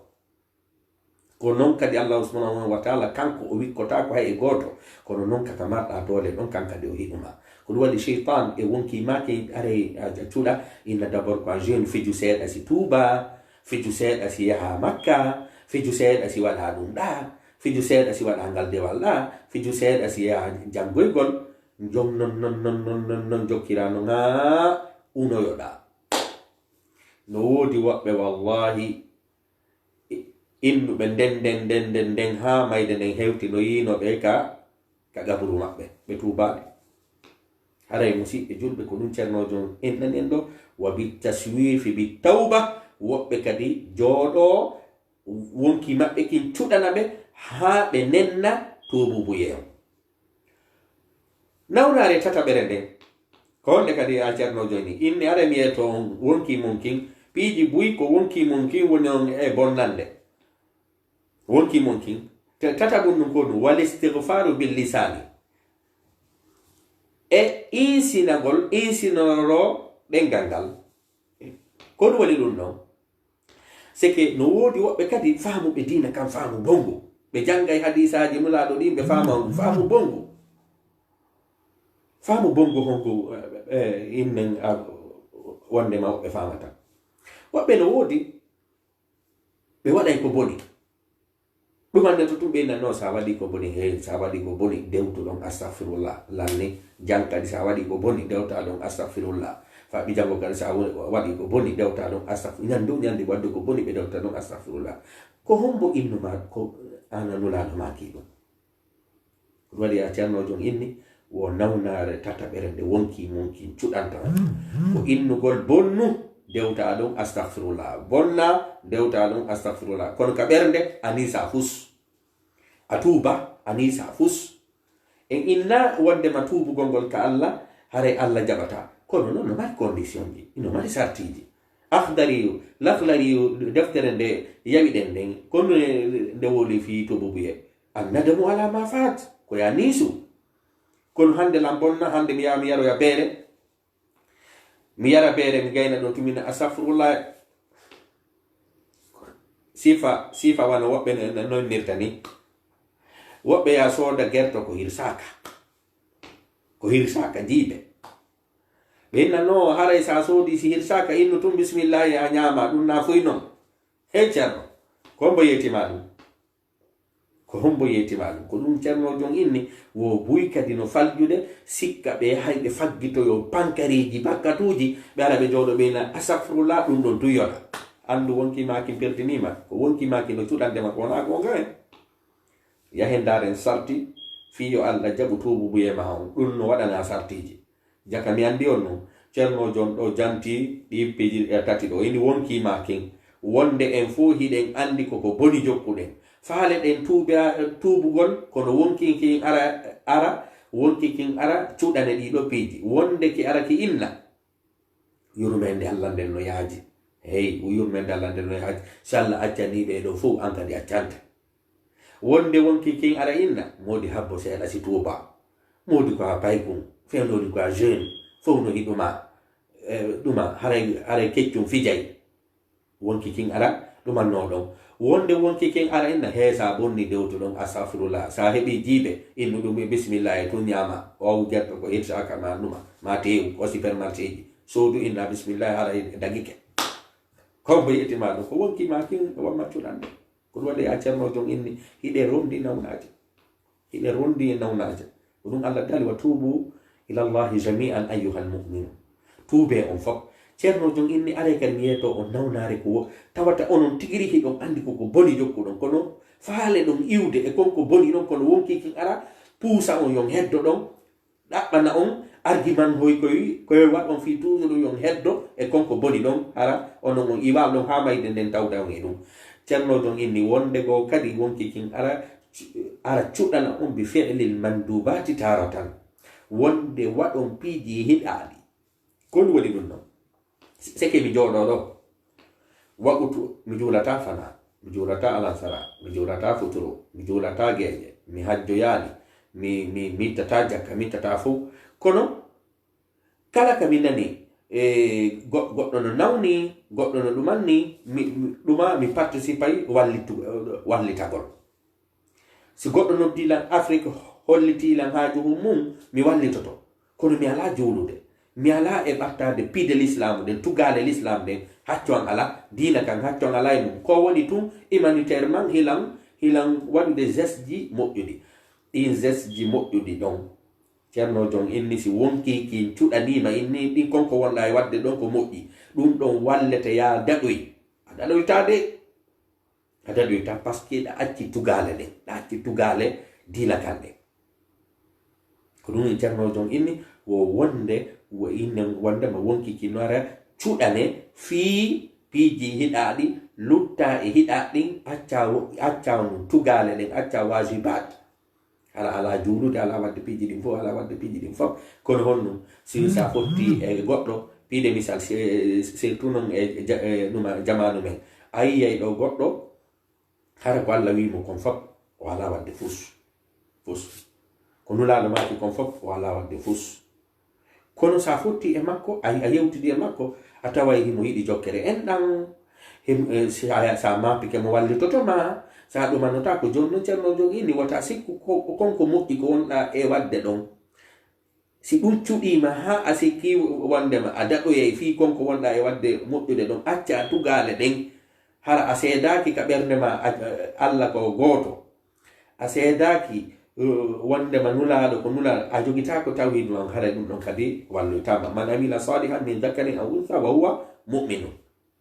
Ko noon kadi Allahu subhanahu wa taala kanko o wikkotaako hay e gooto, kono noon kaka marɗa doole ɗon kan kadi o hiɗuma. Ko ɗum waɗi cheytan e wonki maaki aray a cuɗa, inna d'abord ko a jeune, fiju seeɗa si tuuba, fiju seeɗa si yaha Makka, fiju seeɗa si waɗa ɗum ɗa, fiju seeɗa si waɗa ngal dewal ɗa, fiju seeɗa si yaha janngoygol, jom non non non non non non jokkira non haa unoyoɗa. No woodi woɓɓe wallahi innuɓe nden nden nden nden nden haa mayde nden hewtinoyiino ɓe ka ka gaburu maɓɓe, ɓe tuubaali. Haray musiɓɓe julɓe, ko ɗum cernoojo on innani en ɗo, wa bi taswifi bi tawba, woɓɓe kadi jooɗoo wonki maɓɓe kin cuɗana ɓe haa ɓe nenna tuububuye on. Nawnaare tataɓere nden, ko honde kadi a cernoojo ni? Inni ara mi yeeto on wonki mon kin, piiji buy ko wonki mon kin woni on e bonnande. Wonki mon kin, tataɓun ɗum ko ɗum, wal istighfaru bil lisani. E insinagol, insinoro ɗengal ngal. Ko ɗum woni ɗum ɗon. Seke no woodi woɓɓe kadi faamuɓe diina kan faamu bongu. Ɓe janngay hadiisaaji Nulaaɗo ɗin, ɓe faama ɗum faamu bongu. Faamu bongu hongu, eh, eh, innen, ah, wonde ma woɓɓe faamata. Woɓɓe no woodi, ɓe waɗay ko boni. Ɗum annda to ɗum ɓe nanno sa waɗi ko boni, hey, sa waɗi ko boni, dewtuɗon astaghfirullah. Lanni, jan kadi sa waɗi ko boni, dewtaɗon astaghfirullah. Faɓi jango kadi sa wa-, waɗi ko boni, dewtaɗon astaghfirullah. Ñandu, ñande wadde ko boni, ɓe dewtaɗon astaghfirullah. Ko hombo innu ma, ko ana Nulaaɗo maaki ɗum? Ko ɗum waɗi a cernoojo on inni, wo nawnaare tataɓere nde wonki mon kin cuɗanta on. Ko innugol bonnu, dewta ɗon astaghfirullah. Bonna, dewta ɗon astaghfirullah. Kono ka ɓernde, a nisa fus. A tuuba, a nisa fus. En inna wonde ma tuubugol ngol ka Allah, haray Allah jaɓata. Kono noon no mari condition ji, ino mari sartiiji. Akhdariyu, Lakhlariyu, deftere nde yawiɗen nden, kono nde woli fii tuububuye. Annadamu ala ma faat, ko ya niisu. Kono hannde lan bonna, hannde mi yaha mi yaroya beere. Mi yara beere, mi gayna ɗon tun, mi inna astaghfirullah. Sifa, sifa wano woɓɓe no, no, nonnirta ni. Woɓɓe ya sooda gerto ko hirsaaka. Ko hirsaaka jiibe. Ɓe inna no, haray sa soodi si hirsaaka, innu tun bismillahi a ñaama, ɗum na fuy non. Hey Ceerno, ko mbo yeetima ɗum? Ko hombo yeetima ɗum? Ko ɗum cernoojo on inni, wo buy kadi no falƴude, sikka ɓe hay ɓe faggitoyo pankariiji, bakkatuuji, ɓe ara ɓe jooɗo ɓe inna, "Astagfirullah," ɗum ɗon tuyota. Anndu wonki maaki perdinima, ko wonki maaki no cuɗande ma ko wona goonga en. Yahen ndaaren sarti, fii yo Allah jaɓu tuububuye ma on, ɗum no waɗana sartiiji. Jaka mi anndi on non, Ceerno Jon ɗo janti ɗi piiji, eh, tati ɗo. Ini wonkii ma kin, wonde en fow hiɗen anndi ko ko boni jokkuɗen. Faale ɗen tuuba-, tuubugol, kono wonkii kin ara, ara, wonkii kin ara cuɗane ɗii ɗo piiji. Wonde ki ara ki inna. Yurmeende Allah nden no yaaji. Hey, yurmeende Allah nden no yaaji. Si Allah accanii ɓee ɗo fow, an kadi accante. Wonde wonkii kin ara inna, moodi habbo seeɗa si tuuba. Moodi ko a paykun, fewnoodi ko a jeune, fow no hiɗuma, eh, ɗuma, haray, haray keccum fijay. Wonkii kin ara, ɗumanno ɗon. Wonde wonkii kin ara inna, hee, sa bonni dewtuɗon, astagfirullah. Sa heɓi jiibe, innu ɗum e bismillah e tun ñaama. O jerto ko hirsaaka ma ɗuma, ma teewu, ko supermarché ji. Soodu inna bismillah, haray dagike. Ko mbo yetima ɗum, ko wonkii ma kin, wamma cuɗande. Ko ɗum waɗi a Ceerno Jon inni, hiɗe rondi nawnaaje. Hiɗe rondi e nawnaaje. Ko ɗum Allah daali, "Wa tuubu ila Allahi jami'an ayyuhal mu'minun." Tuubee on fof. Ceerno Jon inni, "Aree kadi mi yeeto on nawnaare ko wo-, tawata onon tigi rigi hiɗon anndi ko ko boni jokkuɗon. Kono faale ɗon iwde e kon ko boni ɗon, kono wonkii kin ara puusa on yon heddo ɗon." Ɗaɓɓana on argument hoy koy, koy waɗon fii toujours yon heddo e kon ko boni ɗon, hara onon on iwa ɗon haa mayde nden tawda on e ɗum. Ceerno Jon inni wonde goo kadi wonkii kin ara, ara cuɗana on bi fi'lil mandubaati taaratan. Wonde waɗon piiji hiɗaaɗi. Ko ɗum woni ɗum ɗon. Seke mi jooɗoo ɗo. Waqutu mi juulataa fanaa, mi juulataa alansara, mi juulataa futuro, mi juulataa geeƴe, Mi hajjoyaali, mi mi mi ittataa jakka, mi ittataa fof. Kono kala ka mi nani e go- goɗɗo no nawni, goɗɗo no ɗumanni, mi mi- ɗuma mi participay wallitu wallitagol. Si goɗɗo noddii lan Afrik, hollitii lan haaju mum, mi wallitoto. Kono mi alaa juulude, mi alaa e ɓattaade piide lislaamu ɗen, tugaale lislaam ɗen. Hacco an alaa, diina kan hacco an alaa e mum. Ko woni tun, humanitairement hilan hilan waɗude geste ji moƴƴuɗi. Ɗin geste ji moƴƴuɗi ɗon, Ceerno Jon inni, si wonkii kin cuɗaniima inni ɗin, kon ko wonɗaa e waɗde ɗon ko moƴƴi, ɗun ɗon wallete. Yaa daɗoy, a daɗoytaa de. A daɗoytaa, parce que ɗa acci tugaale ɗen, ɗa acci tugaale diina kan ɗen. Ko ɗum en Ceerno Jon inni, wo wonde, wo innen wondema wonkii kin no ara cuɗane fii piiji hiɗaaɗi, lutta e hiɗaaɗi ɗin, acca wo- acca on tugaale ɗen, acca waajibaat. Alaa alaa juulude, alaa waɗde piiji ɗin fof, alaa waɗde piiji ɗin fof. Kono honɗum si sa fotti e goɗɗo, piide misal, se- surtout noon e ja- e ɗuma jamaanu men, a yiyay ɗo goɗɗo, hara ko Alla wii mo kon fof, o alaa waɗde fus fus. Ko Nulaaɗo maaki kon fof, o alaa waɗde fus. Kono sa fotti e makko, a a yewtidi e makko, a taway himo yiɗi jokkere enɗan. Him- eh, si a- sa maapike mo wallitoto ma, sa ɗumanotaako. Jooni noon Ceerno Jon inni, wota sikku ko- ko- kon ko moƴƴi ko wonɗa e waɗde ɗon. Si ɗum cuɗiima haa a sikki wondema a daɗoyay fii kon ko wonɗa e waɗde moƴƴude ɗon, acca tugaale ɗen. Hara a seedaaki ka ɓernde ma a- Alla ko gooto. A seedaaki, uh, wondema Nulaaɗo ko Nulaaɗo, a jogitaako tawhiidu an, haray ɗum ɗon kadi walloytaama. Man amila salihan min dhakarin aw untha wa huwa mu'minun.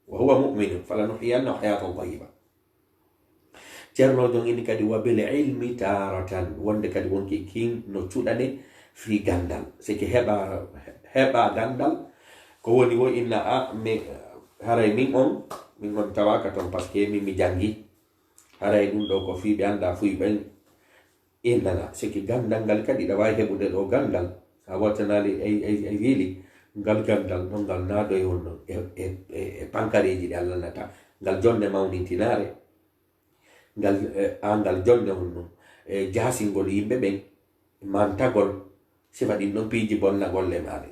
Wa huwa mu'minun falanuhyiyannahu hayatan tayyiba. Ceerno Jon inni kadi wa bil ilmi taratan, wonde kadi wonkii kin no cuɗane fii ganndal. Seke heɓa heɓa ganndal, ko woni wo inna a mi haray min on, min on tawaaka ton, parce que min mi janngi. Haray ɗum ɗo ko fii ɓe anndaa fuy ɓen innana. Seke ganndal ngal kadi ɗa waawi heɓude ɗo ganndal, sa wattanaali e e e wiili, ngal ganndal ɗon ngal naadoy honno e e e e pankareeji ɗi a lannata. Ngal jonnde mawnintinaare, ngal e a ngal jonnde honno e jaasingol yimɓe ɓen, mantagol, sifa ɗin ɗon piiji bonnagol le maare.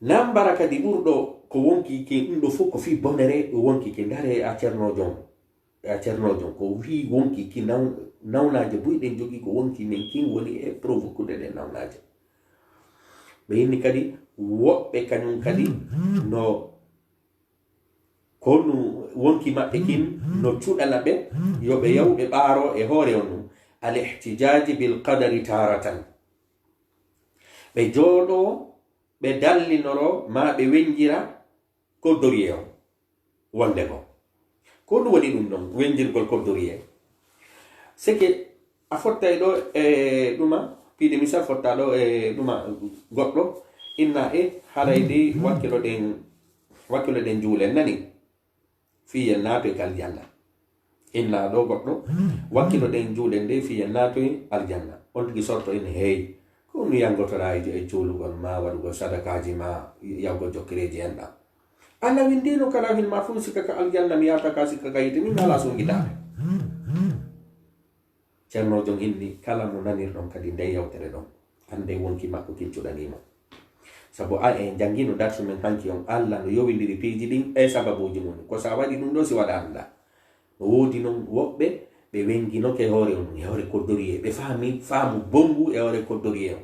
Nambara kadi ɓurɗo ko wonkii kin, ɗum ɗo fof ko fii bonere wonkii kin. Ndare a Ceerno Jon, a Ceerno Jon, ko fii wonkii kin naw- nawnaaje buy ɗen jogii ko wonkii men kin woni e provoquude ɗen nawnaaje. Ɓe inni kadi woɓɓe kañum kadi no ko nu wonkii maɓɓe kin no cuɗana ɓe yo ɓe yaw ɓe ɓaaro e hoore on ɗum. Al ihtijaaji bil qadari taaratan. Ɓe jooɗoo, ɓe dallinoro, maa ɓe wenjira kodoriyee on. Wonde ko ko ɗum woni ɗum ɗon, wenjirgol kodoriyee. Seke a fottay ɗo e ɗuma, piide misal fotta ɗo e ɗuma goɗɗo, inna e haray ndi wakkilo ɗen, wakkilo ɗen juulen nani. Fii yen naatoy ka aljanna. Inna ɗo goɗɗo, wakkilo ɗen juulen nde fii yen naatoy aljanna. On tigi sorto ina heeyi. Ko ɗum yangotoraa e e juulugol ma, waɗugol sadakaaji ma, yawgol jokkireeji en ɗan. Alla winndino ka lawhil mahfuus sikka ka aljanna, mi yaata ka sikka ka yiite, min mi alaa sungitaade. Ceerno Jon inni, kala mo nanirɗon kadi nden yewtere ɗon, anndee wonkii makko kin cuɗanii mo. Sabu a en janngiino darsu men hanki on, Alla no yowindiri piiji ɗin e sababuuji mum. Ko sa waɗi ɗum ɗo si waɗaani ɗa. No woodi non woɓɓe ɓe wenginoke e hoore on, e hoore kodoriyee, ɓe faami faamu bonngu e hoore kodoriyee on.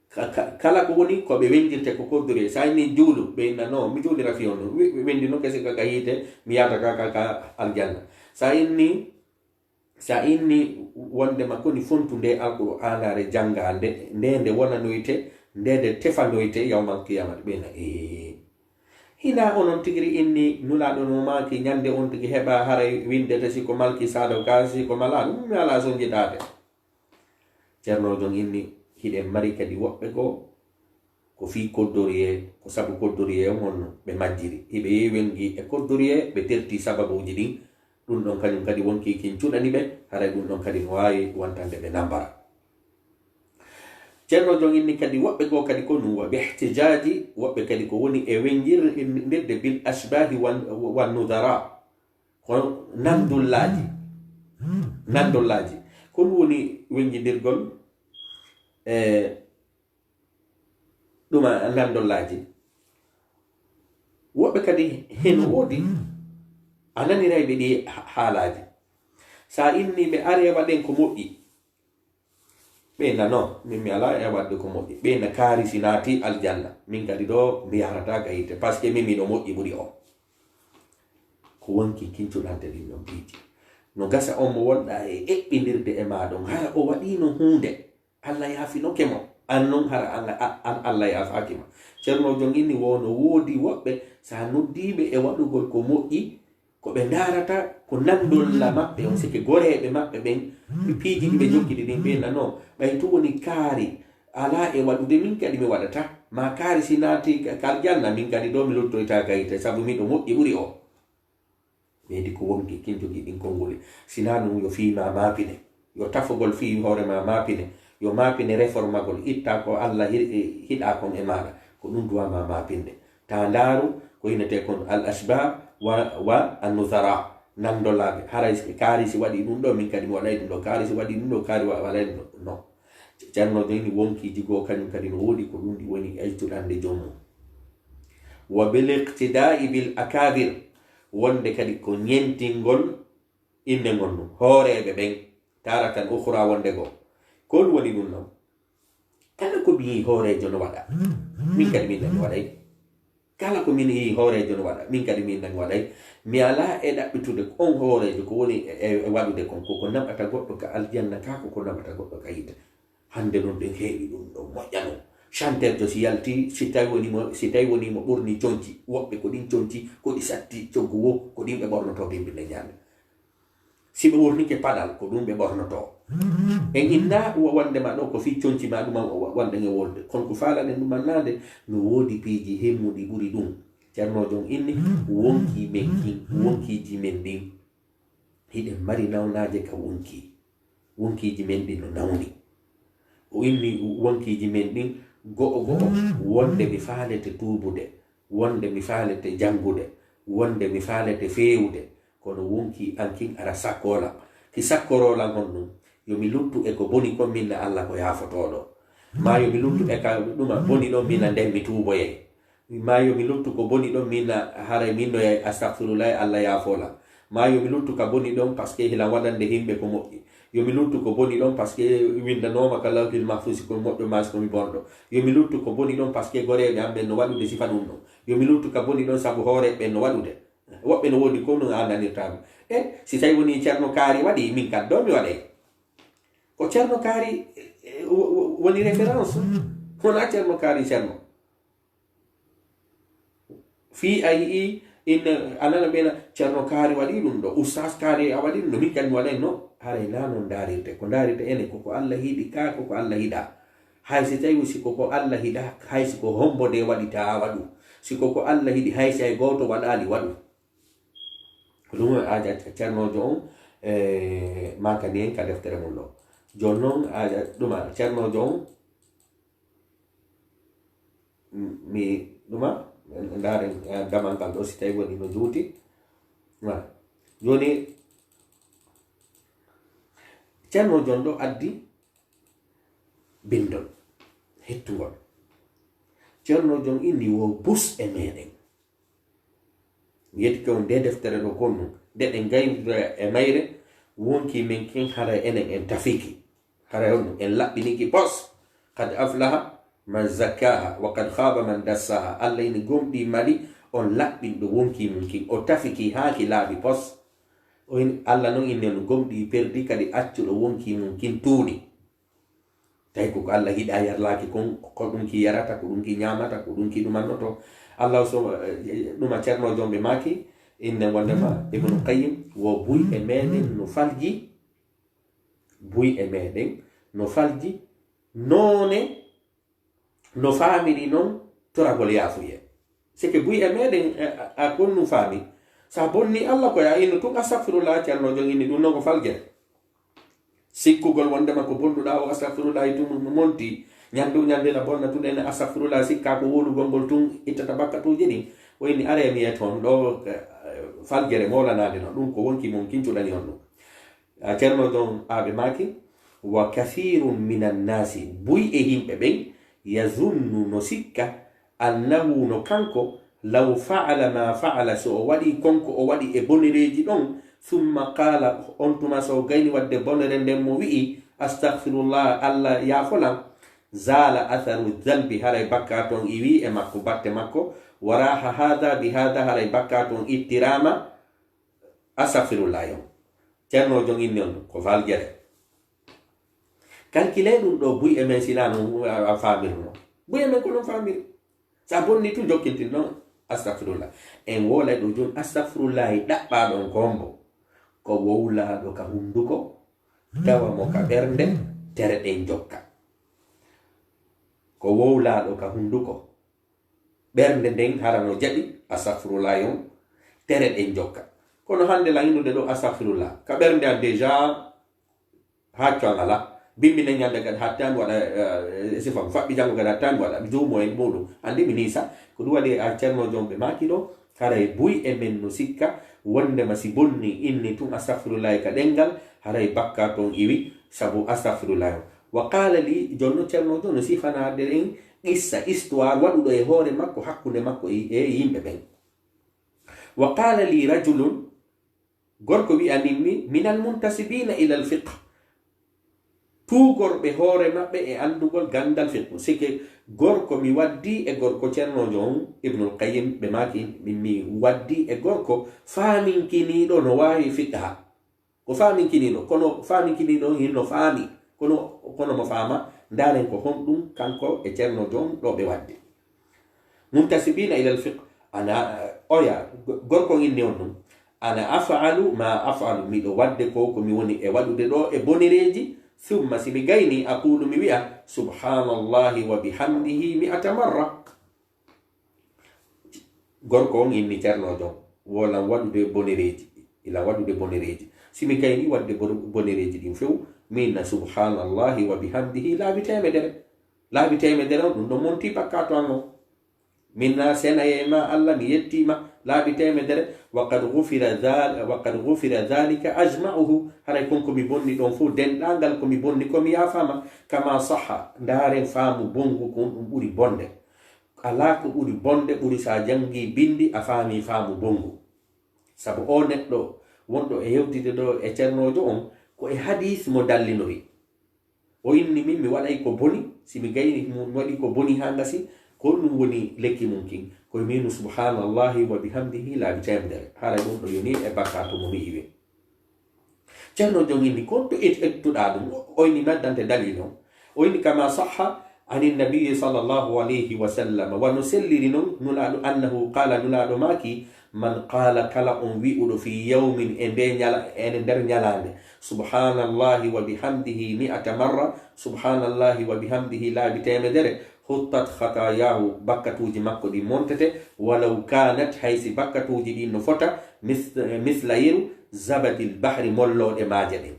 Ka- ka- kala ko woni ko ɓe wengirte ko kodoriyee. Sa inni juulu, ɓe inna no, mi juulira fii on ɗum. Wi- wi- wendinoke sikka ka yiite, mi yaata ka ka ka aljanna. Sa inni Sa inni wondema koni fontu nde Alqur'aanaare janngaa nde, nde nde wonanoyte, nde nde tefanoyte yawmal qiyamati, ɓe na ee. Hinaa onon tigiri inni Nulaaɗo no maaki ñande on tigi heɓa haray winndete si ko malki saado ka si ko malaa ɗum mi alaa sonjitaade. Ceerno Jon inni hiɗen mari kadi woɓɓe goo ko fii kodoriyee, ko sabu kodoriyee on honno ɓe majjiri. Hiɓe yeewengi e kodoriyee, ɓe terti sababuuji ɗin. Ɗum ɗon kañum kadi wonkii kin cuɗani ɓe, haray ɗum ɗon kadi no waawi wantande ɓe nambara. Ceerno Jon inni kadi woɓɓe goo kadi ko nu wa bihtijaaji, woɓɓe kadi ko woni e wenjirde bil ashbaahi wan wan nudara. Kono nandullaaji, nandullaaji. Ko ɗum woni weññindirgol e ɗuma nandollaaji. Woɓɓe kadi heno woodi a nanirayɓe ɗi ha-, haalaaji. So a inni ɓe aree waɗen ko moƴƴi, ɓe na non, min mi alaa e waɗde ko moƴƴi. Ɓe na kaari si naati aljanna. Min kadi ɗo mi yahrataa ka yiite, parce que min miɗo moƴƴi ɓuri on. Ko wonki kincuɗante ɗin ɗon piiji. No gasa on mo wonɗa e eɓɓindirde e maa ɗon, hara o waɗiino huunde, Allah yaafinoke mo. An non hara an, an, an Allah yaafaaki ma. Ceerno Jon inni wo no woodi woɓɓe, so a noddiiɓe e waɗugol ko moƴƴi, ko ɓe ndaarata ko nandolla maɓɓe on, sike goreeɓe maɓɓe ɓen, piiji ɗi ɓe jokkidi ɗin, ɓe na non. Ɓay tun woni kaari alaa e waɗude, min kadi mi waɗata. Ma kaari si naati ka, ka aljanna, min kadi ɗo mi luttoyta ka yiite, sabu miɗo moƴƴi ɓuri o. Ɓeydi ko wonki kin jogii ɗin konnguli. Sinaa ɗum yo fii ma maapine. Yo tafogol fii hoore ma maapine. Yo maapine reformagol. Itta ko Allah hi-, hiɗaa kon e maaɗa. Ko ɗum duwaa ma maapinde. Ta ndaaru ko innetee kon al ashbab wa, wa annusara. Nanndolaaɓe. Haray si, kaari si waɗi ɗum ɗo, min kadi mi waɗay ɗum ɗo. Kaari si waɗi ɗum ɗo, kaari wa-, waɗay ɗum ɗo. Non. Ceerno Jeyni wonkiiji goo kañum kadi no woodi ko ɗum ɗi woni aytuɗande joom mum. Wa bil iqtidaa'i bil akaabir, wonde kadi ko ñentingol innde ngon ɗum, hooreeɓe ɓen, taaratan ukhra wonde goo. Ko ɗum woni ɗum non? Kala ko mi yii hooreejo no waɗa, min kadi min nani waɗay. Kala ko min yii hooreejo no waɗa, min kadi min nani waɗay. Mi alaa e ɗaɓɓitude on hooreejo ko woni e, e, e waɗude kon. Ko ko naɓata goɗɗo ka aljanna ka, ko ko naɓata goɗɗo ka yiite. Hannde non ɗen heewi ɗum ɗo moƴƴa non. Chanteur jo si yalti, si tawi woni mo, si tawi woni mo ɓorni conci, woɓɓe ko ɗin conci, ko ɗi satti coggu wo, ko ɗin ɓe ɓornoto bimbi nde ñande. Si ɓe ɓornike paɗal, ko ɗum ɓe ɓornoto. En inna wa-, wonde ma ɗo ko fii conci ma ɗum wa-, wa-, wonde e wolde. Kono ko faalaɗen ɗum annaade, no woodi piiji himmuɗi ɓuri ɗum. Ceerno Jom inni, wonki men kin, wonkiiji men ɗin. Hiɗen mari nawnaaje ka wonki. Wonkiiji men ɗin no nawni. O inni wonkiiji men ɗin go'o go'o, wonde mi faalete tuubude, wonde mi faalete janngude, wonde mi faalete feewude, kono wonki an kin ara sakkolan. Ki sakkorolan honɗum? Yo mi luttu e ko boni kon, min na Allah ko yaafotooɗo. Ma yo mi luttu e ka ɗuma boni ɗon, min na nden mi tuuboyay. Ma yo mi luttu ko boni ɗon, min na haray min no yay astagfirullahi, Allah yaafolan. Ma yo mi luttu ka boni ɗon, parce que hilan waɗande himɓe ko moƴƴi. Yo mi luttu ko boni ɗon, parce que winndanooma ka lawhil mahfuusi ko moƴƴo, maa si ko mi bonɗo. Yo mi luttu ko boni ɗon, parce que goreeɓe am ɓen no waɗude sifa ɗum ɗon. Yo mi luttu ka boni ɗon, sabu hooreeɓe ɓen no waɗude. Woɓɓe no woodi ko no a nanirtaa ɗum. E si tawi woni Ceerno Kaari waɗi, min kadi ɗo mi waɗay. Ko Ceerno Kaari, e, e, wo-, wo-, woni référence. Wonaa Ceerno Kaari Ceerno. Fii a yi'i inne, a nana ɓe na, Ceerno Kaari waɗi ɗum ɗo, Ustaas Kaari a waɗi ɗum ɗo, min kadi mi waɗay no. Haray naa non ndaarirte. Ko ndaarirte enen, ko ko Allah yiɗi ka, ko ko Allah yiɗaa. Hay si tawi si ko ko Allah yiɗaa, hay si ko hombo de waɗi, taa waɗu. Si ko ko Allah yiɗi, hay si hay gooto waɗaali, waɗu. Ko ɗum woni aaja Ceernoojo on, e, maakani en ka deftere mum ɗo. Jooni non, aaja ɗuma Ceernoojo on, mi ɗuma, ndaaren, eh, damal ngal ɗo, si tawi woni no juuti. Voilà. Jooni, Ceerno Jon ɗo addi binndol hettungol. Ceerno Jon inni wo bus e meɗen. Mi yettike on nde deftere ɗo kon ɗum. Nde ɗen gaynduɗo e mayre, wonki men kin haray enen en tafiki. Haray on en laɓɓiniki pos. Qad aflaha man zakkaha wa qad khaba man dassaha. Allah ini gomɗi mali on laɓɓinɗo wonki mum kin. O tafiki haaki laaɓi pos. O in-, Allah non inni on gomɗi perdi kadi accuɗo wonki mum kin tuuni. Tawi ko ko Allah hiɗa yarlaaki kon, ko ɗum ki yarata, ko ɗum ki ñaamata, ko ɗum ki ɗumannoto. Allah so, eh, ɗuma Ceerno Jom ɓe maaki, inne wondema Ibnu Qayyim, wo buy e meɗen no falji, buy e meɗen no falji, noone no faamiri non toragol yaafuye. Sike buy e meɗen, eh, a, a kon ɗum faami. Sa bonni Allah ko ya inno tun astagfirullah, Ceerno Jom inni ɗum non ko faljere. Sikkugol wondema ko bonduɗa o, astagfirullahi tun no monti. Ñande o ñande na bonna tun ene astagfirullah, sikka ko wowlugol ngol tun ittata bakkatuuji ɗin. O inni are mi yet on ɗo, eh, faljere molanade no. Ɗum ko wonki mum kin cuɗani on ɗum. A Ceerno Jon Aaɓe maaki, Wa kathirun minan nasi, buy e yimɓe ɓen, yazunnu, no sikka, annahu, no kanko, law fa'ala ma fa'ala, so o waɗi kon ko o waɗi e bonereeji ɗon, thumma qala, on tuma so o gayni waɗde bonere nden mo wi'i, astaghfirullah, Allah yaafolan, zala atharu dhanbi, haray bakkaatu on iwi e makko, batte makko, wa raha hadha bi hadha, haray bakkaatu on ittiraama, astaghfirullah yon. Ceerno jon inni on ko valjere. Calculez ɗum ɗo, buy e men sila non a, a faamirno. Buy e men ko non faamiri. Sa bonni tun jokkintin non. Astaghfirullah. En wolay ɗo jon astaghfirullah ɗaɓɓaɗon kombo. Ko wowlaɗo ka hunduko, tawa mo ka ɓernde, tere ɗen jokka. Ko wowlaɗo ka hunduko, ɓernde nden hara no jaɓi, astaghfirullah yon, tere ɗen jokka. Kono hande lan innude ɗo astaghfirullah. Ka ɓernde an déjà, hacco an ala. Bimbi nen ñande kadi hatta mi waɗa, eh, sifam. Faɓɓi janngo kadi hatta mi waɗa. Mi jowmo en muɗum. Andi mi nisa. Ko ɗum waɗi a ceerno jon ɓe maaki ɗo. Haray buy e men no sikka. Wondema si bonni inni tun astaghfirullah ka ɗengal. Haray bakka ton iwi. Sabu astaghfirullah. Wa qala li, jonno ceerno jon no sifanaade en qissa, histoire waɗuɗo e hoore makko, hakkunde makko e, e yimɓe ɓen. Wa qala li rajulun, gorko wi'anin mi, minal muntasibina ilal fiqh. Tuugorɓe hoore maɓɓe e anndugol ganndal fiqh. Sike gorko mi waddi e gorko ceerno jon Ibnul Qayyim ɓe maaki mi, mi waddi e gorko faaminkiniiɗo no waawi fiqha. Ko faaminkiniiɗo, kono faaminkiniiɗo on hinno faami, kono, kono mo faama, ndaaren ko honɗum kanko e ceerno jon ɗo ɓe waddi. Muntasibina ilal fiqh, ana, oya, go-, gorko on inni on ɗum. Ana af'alu ma af'alu, miɗo wadde ko, ko mi woni e waɗude ɗo e bonereeji, thumma si mi gayni, aqulu mi wi'a, subhanallahi wa bihamdihi mi'ata marra. Gorko on inni ceerno jon, wolan waɗude bonereeji, ilan waɗude bonereeji. Si mi gayni waɗde bo-, bonereeji ɗin few, mi inna subhanallahi wa bihamdihi laabi teemedere. Laabi teemedere on, ɗum ɗon monti bakkaatu an on. Min na senaye ma Allah, mi yettiima laabi teemedere. Wa qad ghufira dhal-, wa qad ghufira dhalika ajma'uhu. Haray kon ko mi bonni ɗon fof, denɗangal ko mi bonni ko mi yaafaama. Kama sahha, ndaaren faamu bonngu ko ɗum ɓuri bonde. Alaa ko ɓuri bonde ɓuri sa janngi binndi a faami faamu bonngu. Sabu o neɗɗo wonɗo e yewtide ɗo e ceernoojo on, ko e hadiis mo dallinori. O inni min mi waɗay ko boni, si mi gayni mi waɗi ko boni haa ngasi, ko ɗum woni lekki mum kin. Ko minu subhanallahi wa bihamdihi laabi teemedere. Haray ɗum ɗo yoni e bakkaatu mo mi iwi. Ceerno jon inni, "Kon to et-, ettuɗaa ɗum?" O inni, "Mi addante dalil on." O inni, "Kama sahha anin nabiyyi sallallahu alayhi wa sallam." Wano selliri non, Nulaaɗo annahu qaala, Nulaaɗo maaki, "Man qaala, kala on wi'uɗo fi yawmin, e nde ñala-, e nder ñalaande, subhanallahi wa bihamdihi mi'ata marra, subhanallahi wa bihamdihi laabi teemedere, huttat khataayahu, bakkatuuji makko ɗin montete, walaw kanat, hay si bakkatuuji ɗin no fota, mis-, misla yeru, zabadil bahri, mollooɗe maaje ɗen."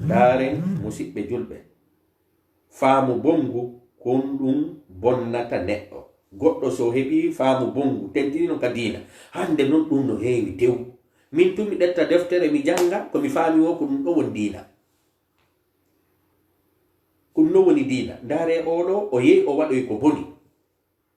Ndaaren, musiɓɓe julɓe, faamu bonngu, kon ɗum bonnata neɗɗo. Goɗɗo so heɓi faamu bonngu, tentinino ka diina, hannde non ɗum no heewi tew. Min tun mi ƴetta deftere, mi jannga, ko mi faami wo ko ɗum ɗo woni diina. Ko ɗum ɗo woni diina. Ndaare oɗo, o yehi o waɗoyi ko boni.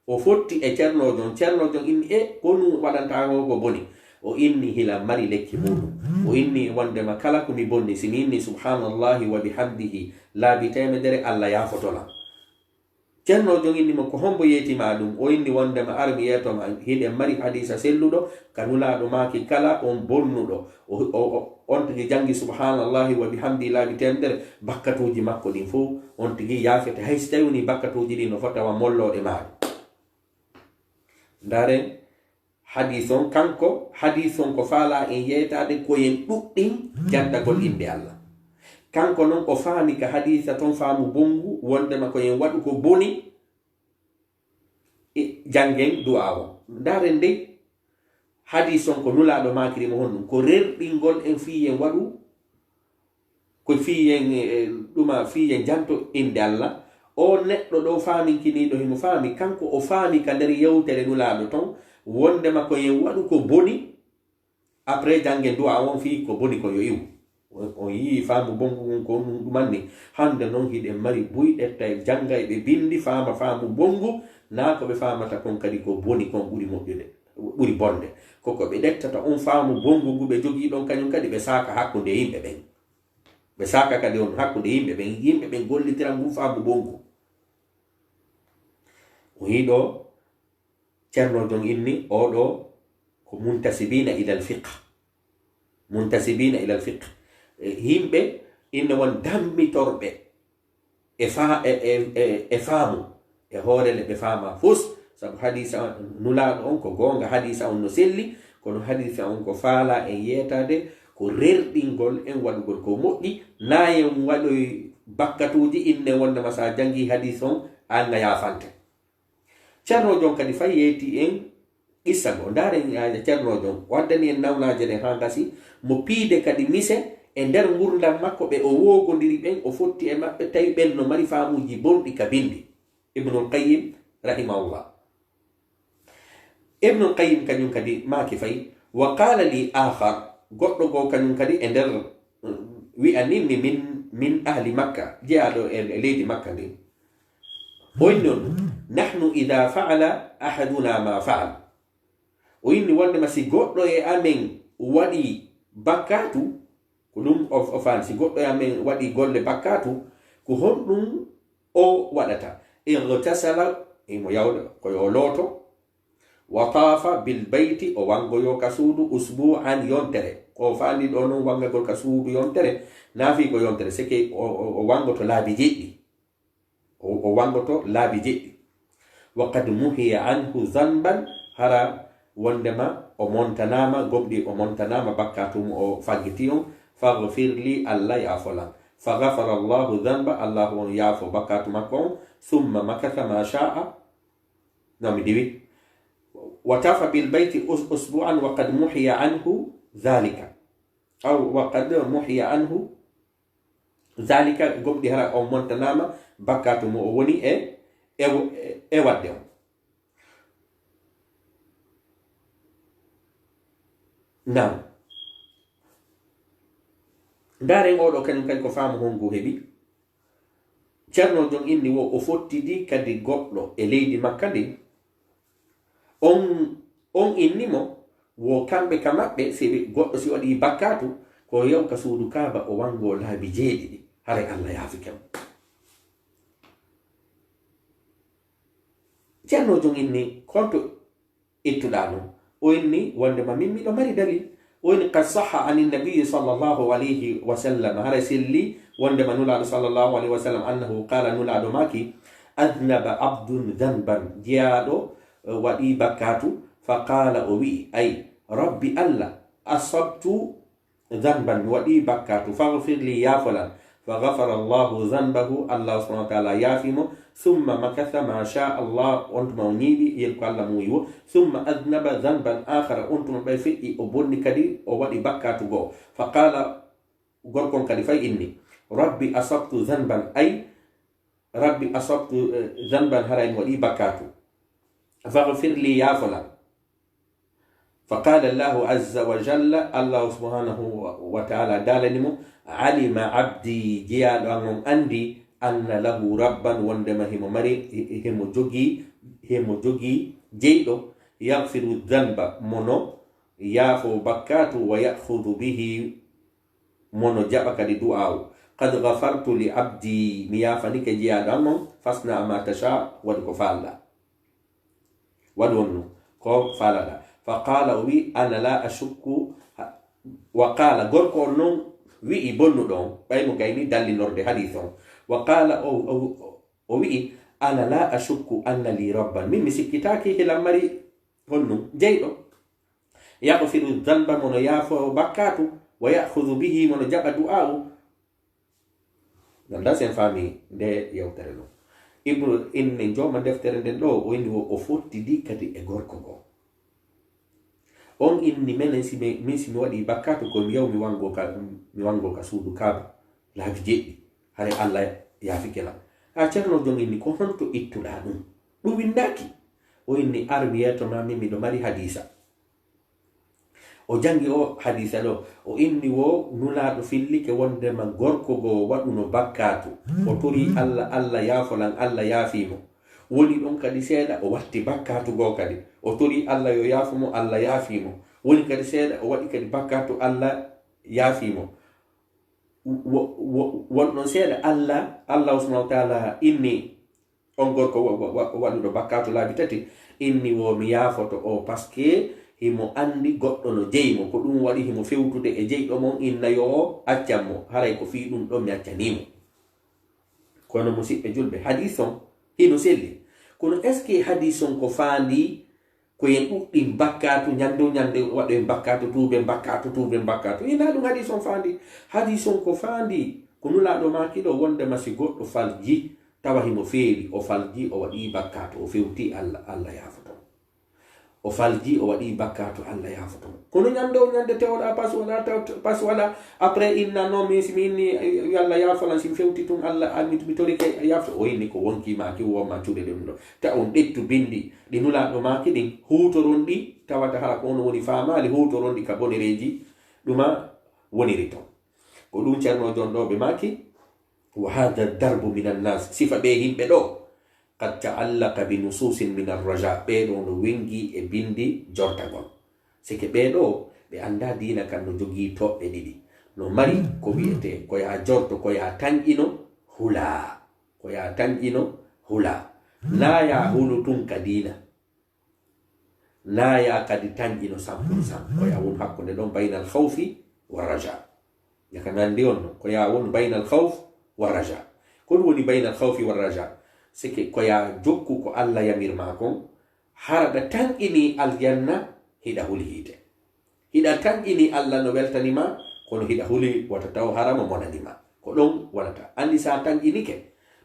O fotti e ceernoojo on. Ceernoojo on inni, "E, ko ɗum waɗantaa ko ko boni?" O inni, "Hila mari lekki muɗum." O inni, "Wondema kala ko mi bonni, si mi inni subhanallahi wa bihamdihi laabi teemedere, Allah yaafoto lan." Ceernoojo on inni mo, "Ko hombo yeeti ma ɗum?" O inni, "Wondema ar mi yeeto ma, hiɗen mari hadiisa selluɗo ka Nulaaɗo maaki, kala on bonnuɗo, o, o, o, on tigi janngi subhanallahi wa bihamdihi laabi teemedere, bakkatuuji makko ɗin fof, on tigi yaafete, hay si tawi woni bakkatuuji ɗin no fota wa mollooɗe maaɗa." Ndaaren, hadiis on kanko, hadiis on ko faalaa en yeetaade ko en ɗuɗɗin jantagol innde Allah. Kanko non o faami ka hadiisa ton faamu bonngu, wondema ko en waɗu ko boni, e janngen du'a on. Ndaaren dey, hadiis on ko Nulaaɗo maakiri mo honɗum? Ko rerɗingol en fii en waɗu, ko fii en, eh, ɗuma fii en janto innde Allah. O neɗɗo ɗo faaminkiniiɗo himo faami, kanko o faami ka nder yewtere Nulaaɗo ton, wondema ko en waɗu ko boni, après janngen du'a on fii ko boni ko yo iwu. On yii faamu bonngu ngun ko ɗum ɗumanni. Hannde noon hiɗen mari buy ɗetta e jannga e ɓe binndi faama faamu bonngu, naa ko ɓe faamata kon kadi ko boni kon ɓuri moƴƴude, ɓuri bonde. Ko ko ɓe ɗettata on faamu bonngu ngu ɓe jogii ɗon kañum kadi ɓe saaka hakkunde yimɓe ɓen. Ɓe saaka kadi on hakkunde yimɓe ɓen, yimɓe ɓen gollitira ngu faamu bonngu. O yii ɗo Ceerno Jon inni oɗo ko muntasibina ilal fiqh. Muntasibina ilal fiqh. E, yimɓe inne won dammitorɓe e fa-, e, e, e, e faamu. E hoore le ɓe faama fus. Sabu hadisa nulaaɗo on ko goonga, hadisa on no selli, kono hadisa on ko faala en yeetaade, ko rerɗingol en waɗugol ko moƴƴi, naa en waɗoy bakkatuuji inne wonde ma sa janngi hadis on, aan na yaafante. Ceerno Jon kadi fay yeeti en qissa goo. Ndaaren aaja Ceerno Jon, o addani en nawnaaje ɗen haa ngasi, mo piide kadi mise e nder ngurndan makko, ɓe o woogondiri ɓen, o fotti e maɓɓe, tawi ɓen no mari faamuuji bonɗi ka binndi. Ibnul Qayyim, rahimahullah. Ibnul Qayyim kañum kadi maaki fay, wa qaala li aakhar, goɗɗo goo kañum kadi e nder, mm, wi'aninmi min, min ahli Makka, jeyaaɗo e, e leydi Makka ndin. O inni on, nahnu idha fa'ala ahaduna ma fa'al. O inni wonde ma si goɗɗo e amen waɗi bakkaatu, ko ɗum o, o faami, si goɗɗo e amen waɗi golle bakkaatu, ko honɗum o waɗata? Igtasala, imo yawda, ko yo looto, wa taafa bil bayti, o wangoyo ka suudu, usbu'an, yontere. Ko faandi ɗo non wangagol ka suudu yontere, naafi ko yontere, seke o, o, o wangoto laabi jeɗɗi. O, o wangoto laabi jeɗɗi. Wa qad muhiya anhu zanban, hara wondema o montanaama, gomɗi o montanaama bakkaatu mo o faggiti on. Faghfir li, Allah yaafolan. Fa ghafara Allahu zanba, Allahu on yaafo bakkaatu makko on. Summa makatha ma sha'a. No mi diwi. Wa tafa bil bayti us-, usbu'an wa qad muhiya anhu dhalika. Aw wa qad muhiya anhu zalika, gomɗi hara on montanaama bakkaatu mo o woni e, e, e waɗde on. Naam. Ndaaren oɗo kañum kadi ko faamu hongu heɓi. Ceerno Jon inni wo o fottidi kadi goɗɗo e leydi Makka ndin. On, on inni mo, wo kamɓe ka maɓɓe, si ɓe, goɗɗo si waɗi bakkaatu, ko yaw ka suudu Kaaba o wango laabi jeeɗiɗi, haray Allah yaafike mo. Ceerno Jon inni, konto ittuɗaa ɗum? O inni, wonde ma min miɗo mari dalil. O inni, qad sahha ani nabiyyi sallallahu alayhi wa sallam, haray selli, wonde ma Nulaaɗo sallallahu alayhi wa sallam, annahu qala, Nulaaɗo maaki, adnaba abdun dhanban, jeyaaɗo, eh, waɗi bakkaatu, fa qala, o wi'i, ay, rabbi Allah, asabtu dhanban, mi waɗi bakkaatu, faghfir li, yaafolan. Fa ghafara Allahu dhanbahu, Allah subhanahu wa ta'ala yaafi mo. Thumma makatha ma sha Allah, on tuma o ñiiɓi, yel ko Allah muuyi wo. Thumma adhnaba dhanban akhara, on tuma ɓay feƴƴi, o bonni kadi, o waɗi bakkaatu goo. Fa qala, gorko on kadi fay inni, rabbi asabtu dhanban, ay, rabbi asabtu, eh, dhanban, haray mi waɗi bakkaatu. Faghfir li, yaafolan. Fa qala Allahu azza wa jalla, Allahu subhanahu wa, wa ta'ala daalani mo, alima abdi, jeyaaɗo an on anndi, anna lahu rabban, wondema himo mari, hi-, himo jogii, himo jogii jeyɗo, yaghfiru dhanba, mono yaafo bakkaatu, wa ya'khudhu bihi, mono jaɓa kadi du'aawu. Qad ghafartu li abdi, mi yaafanike jeyaaɗo an on, fasna ma tasha, waɗu ko faalɗaa. Waɗu on non ko faalaɗaa. Fa qala, o wi'i, ana la ashukku, wa qala, gorko on non wi'i bonnuɗo on, ɓay mo gayni dallinorde hadith on. Wa qala, o, o, o wi'i, ana la ashukku anna li rabban. Min mi sikkitaaki hilan mari honɗum jeyɗo. Yaghfiru dhanba, mono yaafo bakkaatu, wa ya'khudhu bihi, mono jaɓa du'aawu. Ganda sen faami nde yewtere ɗo. Ibnu, inne jooma deftere nden ɗo, o inni wo o fottidi kadi e gorko goo. On inni menen si mi, min si mi waɗi bakkaatu ko mi yaw mi wango ka, mi wango ka suudu Kaaba laabi jeɗɗi. Hare Allah yaafike lan. Ha Ceerno Jon inni ko honto ittuɗaa ɗum? Ɗum winnaaki. O inni ar mi yeeto ma min miɗo mari hadiisa. O janngi o hadiisa ɗo, o inni wo Nulaaɗo fillike wondema gorko goo waɗuno bakkaatu, o torii Alla, Alla yaafo lan, Alla yaafii mo. Woni ɗon kadi seeɗa, o watti bakkaatu goo kadi, o torii Alla yo yaafo mo, Alla yaafii mo. Woni kadi seeɗa, o waɗi kadi bakkaatu, Alla yaafii mo. Wo-, wo-, won ɗon seeɗa, Alla, Alla subhaanahu wa taala inni on gorko wa-, wa-, wa-, waɗuɗo bakkaatu laabi tati, inni wo mi yaafoto o, parce que himo anndi goɗɗo no jeyi mo, ko ɗum waɗi himo fewtude e jeyɗo mon, inna yo o accan mo, haray ko fii ɗum ɗon mi accanii mo. Kono musiɓɓe julɓe, hadiis on hino selli. Kono est-ce que hadiis on ko faandi ko en ɗuɗɗin bakkaatu, ñande o ñande waɗoyen bakkaatu, tuuben bakkaatu, tuuben bakkaatu? Hinaa ɗum hadiis on faandi. Hadiis on ko faandi ko Nulaaɗo maaki ɗo, wondema si goɗɗo falji, tawa himo feewi, o falji, o waɗi bakkaatu, o fewti Alla, Alla yaafoto mo. O falji, o waɗi bakkaatu, Alla yaafoto mo. Kono ñande o ñande tewoɗa pas wala, tew-, pas wala, après inna non, mi, si mi inni, eh, yo Alla yaafo lan, si mi fewti tun, Alla, ah, mi, mi torike yaafo. O inni ko wonki maaki, wonma cuuɗe ɗum ɗo. Ta on ƴettu bindi ɗi Nulaaɗo maaki ɗin, huutoron ɗi, tawata hara ko on woni faamaali, huutoron ɗi ka bonereeji, ɗuma woniri ton. Ko ɗum Ceerno Jon ɗo ɓe maaki, wa hada darbu min annas, sifa ɓe yimɓe ɗo, qad ta'allaqa bi nususin min arraja, ɓee ɗo no wengi e bindi jortagol. Sike ɓee ɗo, ɓe anndaa diina kan no jogii toɓɓe ɗiɗi. No mari ko wi'etee, ko yaa jorto, ko yaa tanƴino, hulaa. Ko yaa tanƴino, hulaa. Naa yaa hulu tun ka diina. Naa yaa kadi tanƴino cent pour cent. Ko yaa wonu hakkunde ɗon baynal khawfi wa raja. Yaka nandi on no. Ko yaa wonu baynal khawf wa raja. Ko ɗum woni baynal khawfi wa raja. Sike ko yaa jokku ko Alla yamir maa kon, hara ɗa tanƴini aljanna, hiɗa huli hiite. Hiɗa tanƴini Alla no weltani ma, kono hiɗa huli wata taw harama monani ma. Ko ɗon wonata. Anndi sa tanƴinike,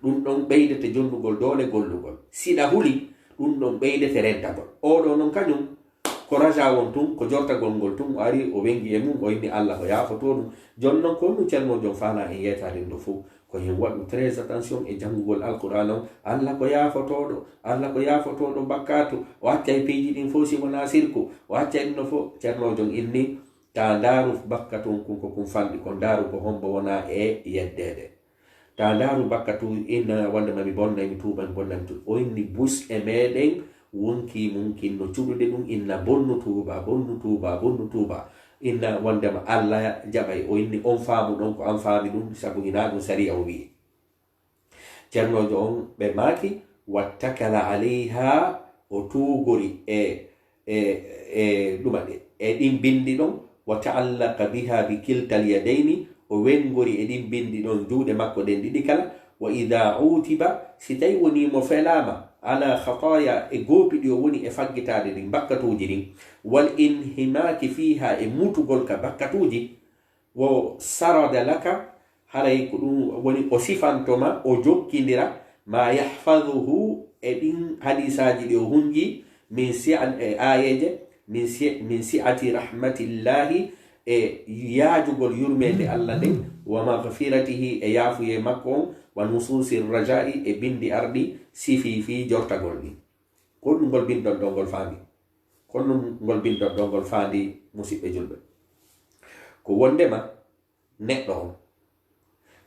ɗum ɗon ɓeydete jonnugol doole gollugol. Si ɗa huli, ɗum ɗon ɓeydete rentagol. Oo ɗoo non kañum, ko raja won tun, ko jortagol ngol tun, o ari o wengi e mum, o inni Alla ko yaafotoo ɗum. Jon non ko ɗum Ceerno Jon faala en yeetaade ɗum ɗo fow. Ko hen waɗu très attention e janngugol Alqur'aana on. Alla ko yaafotooɗo, Alla ko yaafotooɗo bakkaatu. O accay piiji ɗin fow si wonaa sirku. O accay ɗum ɗo fow. Ceerno Jon inni, taa ndaaru bakkaatu on kun ko kun fanɗi, ko ndaaru ko hombo wonaa e yeddeede. Taa ndaaru bakkaatu inna wonde ma mi bonnay, mi tuubay, mi bonnay, mi tuubay. O inni bus e meɗen wonkii mum kin no cuɗude ɗum, inna bonnu tuuba, bonnu tuuba, bonnu tuuba. Inna wondema Alla jaɓay. O inni on faamu ɗon ko an faami ɗum, sabu hinaa ɗum sariya o wi'i. Ceernoojo on ɓe maaki, wattakala alayha, o tuugori e, e, e ɗuma ɗe, e ɗin bindi ɗon, wa ta'allaqa biha bi kiltal yadayni, o wengori e ɗin bindi ɗon juuɗe makko ɗen ɗiɗi kala, wa idha utiba, si tawi woni mo felaama, ala khataya, e goopi ɗi o woni e faggitaade ɗin bakkatuuji ɗin, wal inhimaki fiha, e mutugol ka bakkatuuji, wo sarada laka, haray ko ɗum woni o sifanto ma, o jokkindira ma yahfazuhu e ɗin hadisaaji ɗi o hunji, min si'a-, e aayeeje, min si-, min si'ati rahmatillahi, e yaajugol yurmeende Alla nden, wa maghfiratihi, e yaafuyee makko on, wa nususi raja'i, e bindi arɗi sifi fii jortagol ɗin. Ko ɗum ngol bindol ɗo ngol faandi. Ko ɗum ngol bindol ɗo ngol faandi, musiɓɓe julɓe. Ko wondema neɗɗo on,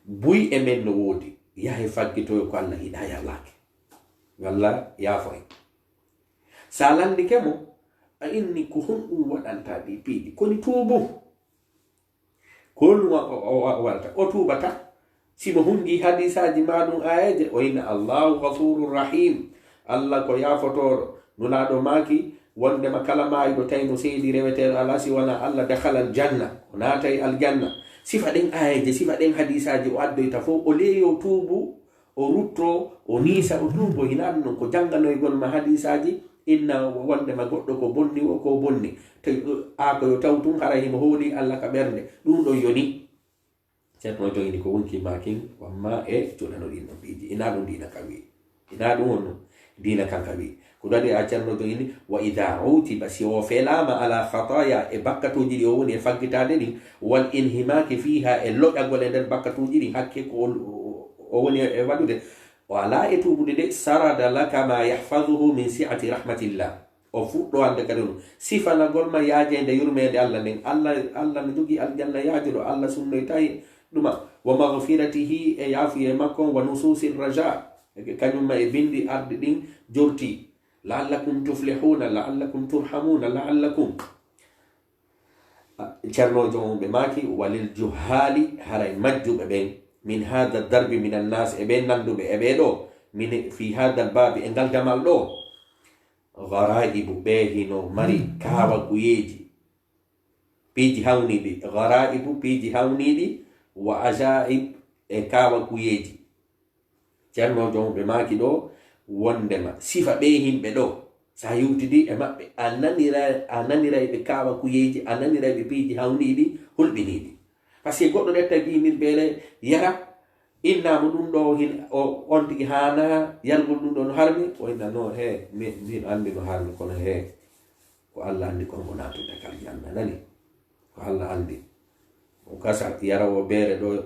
buy e men no woodi, yahe faggitoyo ko Alla yiɗaa, Alla yaafake. Yo Alla yaafo en. Sa landike mo, a inni ko honɗum waɗanta ɗi piiji? Koni tuubu? Ko honɗum wa-, o, o, o waɗata? O tuubata. Si mo hunji hadisaaji maa ɗum aayeeje, o inna Allahu ghafurur rahim. Alla ko yaafotooɗo. Nulaaɗo maaki, wondema kala maayuɗo tawi no seedi reweteeɗo alaa si wanaa Alla, dakhala aljanna, o naatay aljanna. Sifa ɗen aayeeje, sifa ɗen hadiisaaji o addoyta fow, o leeyo tuubu, o rutto, o niisa, o tuubo. Hinaa ɗum non ko jannganoygol ma hadiisaaji, inna wondema goɗɗo ko bonni, o ko bonni. Tawi, a ko yo taw tun, haray himo hooli Alla ka ɓernde. Ɗum ɗon yoni. Ceerno Jon inni ko wonki ma kin, wamma e cuɗano ɗin ɗon piiji. Hinaa ɗum diina kan wi'i. Hinaa ɗum on non diina kan ka wi'i. Ko ɗum waɗi a Ceerno Jon inni, wa idha utiba, si o felaama ala khataya, e bakkatuuji ɗi o woni e faggitaade ɗin, wal inhimaki fiha, e loƴagol e nder bakkatuuji ɗin, hakke ko o, o, o woni e waɗude, o alaa e tuubude de, sarada laka ma yahfazuhu min si'ati rahmatillah. O fuɗɗo hannde kadi on sifanagol ma yaajeende yurmeende Allah nden. Allah, Allah no jogii aljanna yaajuɗo, Allah sunnoytayi ɗuma. Wa maghfiratihi, e yaafuye makko on, wa nususi raja, e kañum ma e bindi arɗi ɗin jorti. La'allakum tuflihuna, la'allakum turhamuna, la'allakum. Ah, Ceernoojo on ɓe maaki, walil juhali, haray majjuɓe ɓen, min hada darbi min annas, e ɓen nanduɓe e ɓee ɗo, min fi hada baabi, e ngal damal ɗo. Gharaibu, ɓe hino mari kaawakuyeeji, piiji hawniiɗi. Gharaibu, piiji hawniiɗi, wa ajaib, e kaawakuyeeji. Ceernoojo on ɓe maaki ɗo wondema sifa ɓee himɓe ɗo, so a yewtidi e maɓɓe, a nanira, a naniray ɓe kaawakuyeeji, a naniray ɓe piiji hawniiɗi, hulɓiniiɗi. Par ce que goɗɗo ƴetta biinirbeele yara, innaama ɗum ɗo hin-, o, on tigi haana yargol ɗum ɗo no harmi, o inna no, he, mi, miɗo anndi no harmi, kono he, ko Allah anndi kon ko naatata ka aljanna, nani? Ko Allah anndi. O gasa yarawo beere ɗo,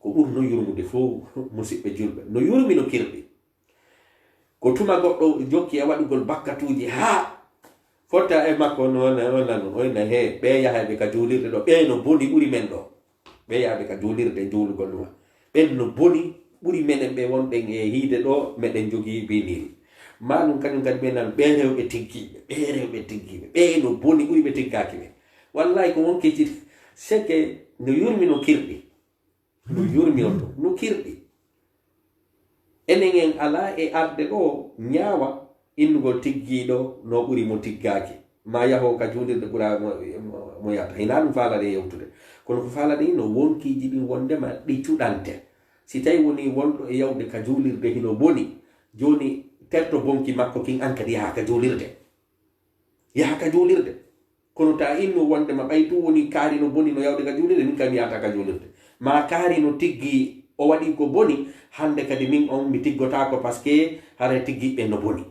ko ɓurno yurmude fof, musiɓɓe julɓe. No yurmi no kirɗi. Ko tuma goɗɗo jokki e waɗugol bakkatuuji haa fotta e makko, no wona, wona no, o inna, he, ɓe yahayɓe ka juulirde ɗo, ɓe no boni ɓuri men ɗo. Ɓe yahayɓe ka juulirde, juulugol ɗuma. Ɓen no boni ɓuri menen ɓe wonɗen e hiide ɗo, meɗen jogii biiniri. Ma ɗum kañum kadi ɓe nan, ɓe rewɓe tiggiiɓe, ɓe rewɓe tiggiiɓe, ɓe no boni ɓuri ɓe tiggaaki ɓe. Wallahi ko won kecci, seke no yurmi no kirɗi. No yurmi on ɗum, no kirɗi. Enen en alaa e arde ɗo ñaawa innugol tiggiiɗo no ɓuri mo tiggaaki. Ma yaho ka juulirde ɓura mo, mo, mo yahata. Hinaa ɗum faalaɗe yewtude. Kono ko faalaɗe no wonkiiji ɗin wondema ɗi cuɗante. Si tawi woni wonɗo e yawde ka juulirde hino boni, jooni terto bonki makko kin an kadi yaha ka juulirde. Yaha ka juulirde. Kono ta innu wondema ɓay tun woni kaari no boni no yawde ka juulirde, min kay mi yahata ka juulirde. Ma kaari no tiggi o waɗi ko boni, hande kadi min on mi tiggotaako, parce que haray tiggiiɓe no boni.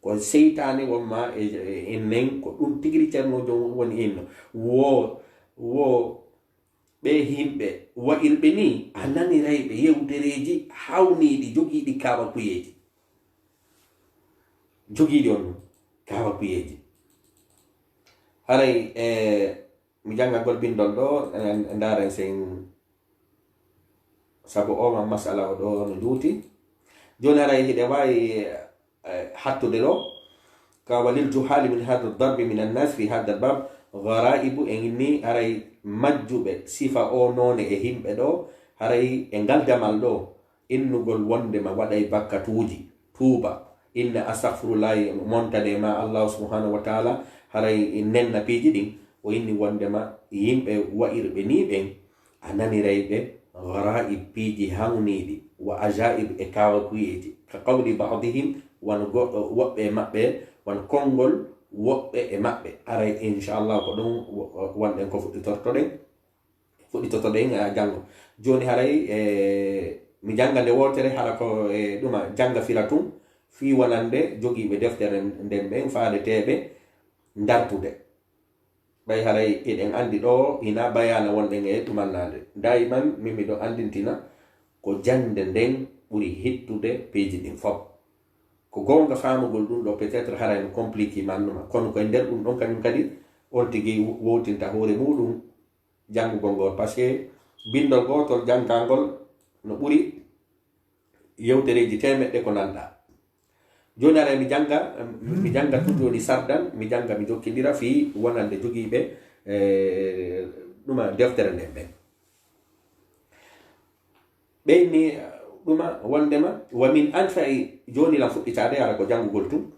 Ko seytaane wonma e, e, en nen, ko ɗum tigiri Ceerno Joom woni inno. Wo, wo ɓe himɓe wa'irɓe ni, a naniray ɓe yewtereeji hawniiɗi, jogiiɗi kaawakuyeeji. Jogiiɗi on kaawakuyeeji. Haray, e, mi janngagol bindol ɗo, e, ndaaren sen, sabu o ma masala o ɗo no juuti. Jooni haray hiɗe waawi, e, hattude ɗo. Ka walil juhali min hada darbi min annas fi hada bab, gharaibu en ni haray majjuɓe sifa o noone e himɓe ɗo, haray e ngal damal ɗo, innugol wondema waɗay bakkatuuji, tuuba, inna astaghfirullahi, montane ma Allahu subhanahu wa taala, haray nenna piiji ɗin, o inni wondema yimɓe wa'irɓe ni ɓen, a naniray ɓe ghara'ib, piiji hawniiɗi, wa ajaib, e kaawakuyeeji, ka qawli ba'dihim, wano goɗɗo woɓɓe e maɓɓe, wano konngol woɓɓe e maɓɓe. Aray, inchallah, ko ɗum wo-, wonɗen ko fuɗɗitortoɗen. Fuɗɗitotoɗen, a, janngo. Jooni haray, e, mi jannga nde wootere, hara ko, e, ɗuma jannga fira tun, fii wonande jogiiɓe deftere nden ɓen, faadeteeɓe ndartude. Ɓay haray eɗen anndi ɗo, ina bayaana wonɗen e ɗumannaade. Daayiman, min miɗo anndintina ko jannde nden ɓuri hittude peeji ɗin fof. Ko goonga, faamugol ɗum ɗo peut-être haray no compliqué mannuma, kono koye nder ɗum ɗon kañum kadi on tigi wowtinta hoore muɗum janngugol ngol, parce que binndol gootol janngangol no ɓuri yewtereeji teemeɗɗe ko nanɗa. Jooni aray mi jannga, mi jannga tun jooni sardan, mi jannga, mi jokkindira fii wonande jogiiɓe, e, ɗuma deftere nden ɓen. Ɓeyni ɗuma wondema, wa min anfa'i, jooni lan fuɗɗitaade, hara ko janngugol tun.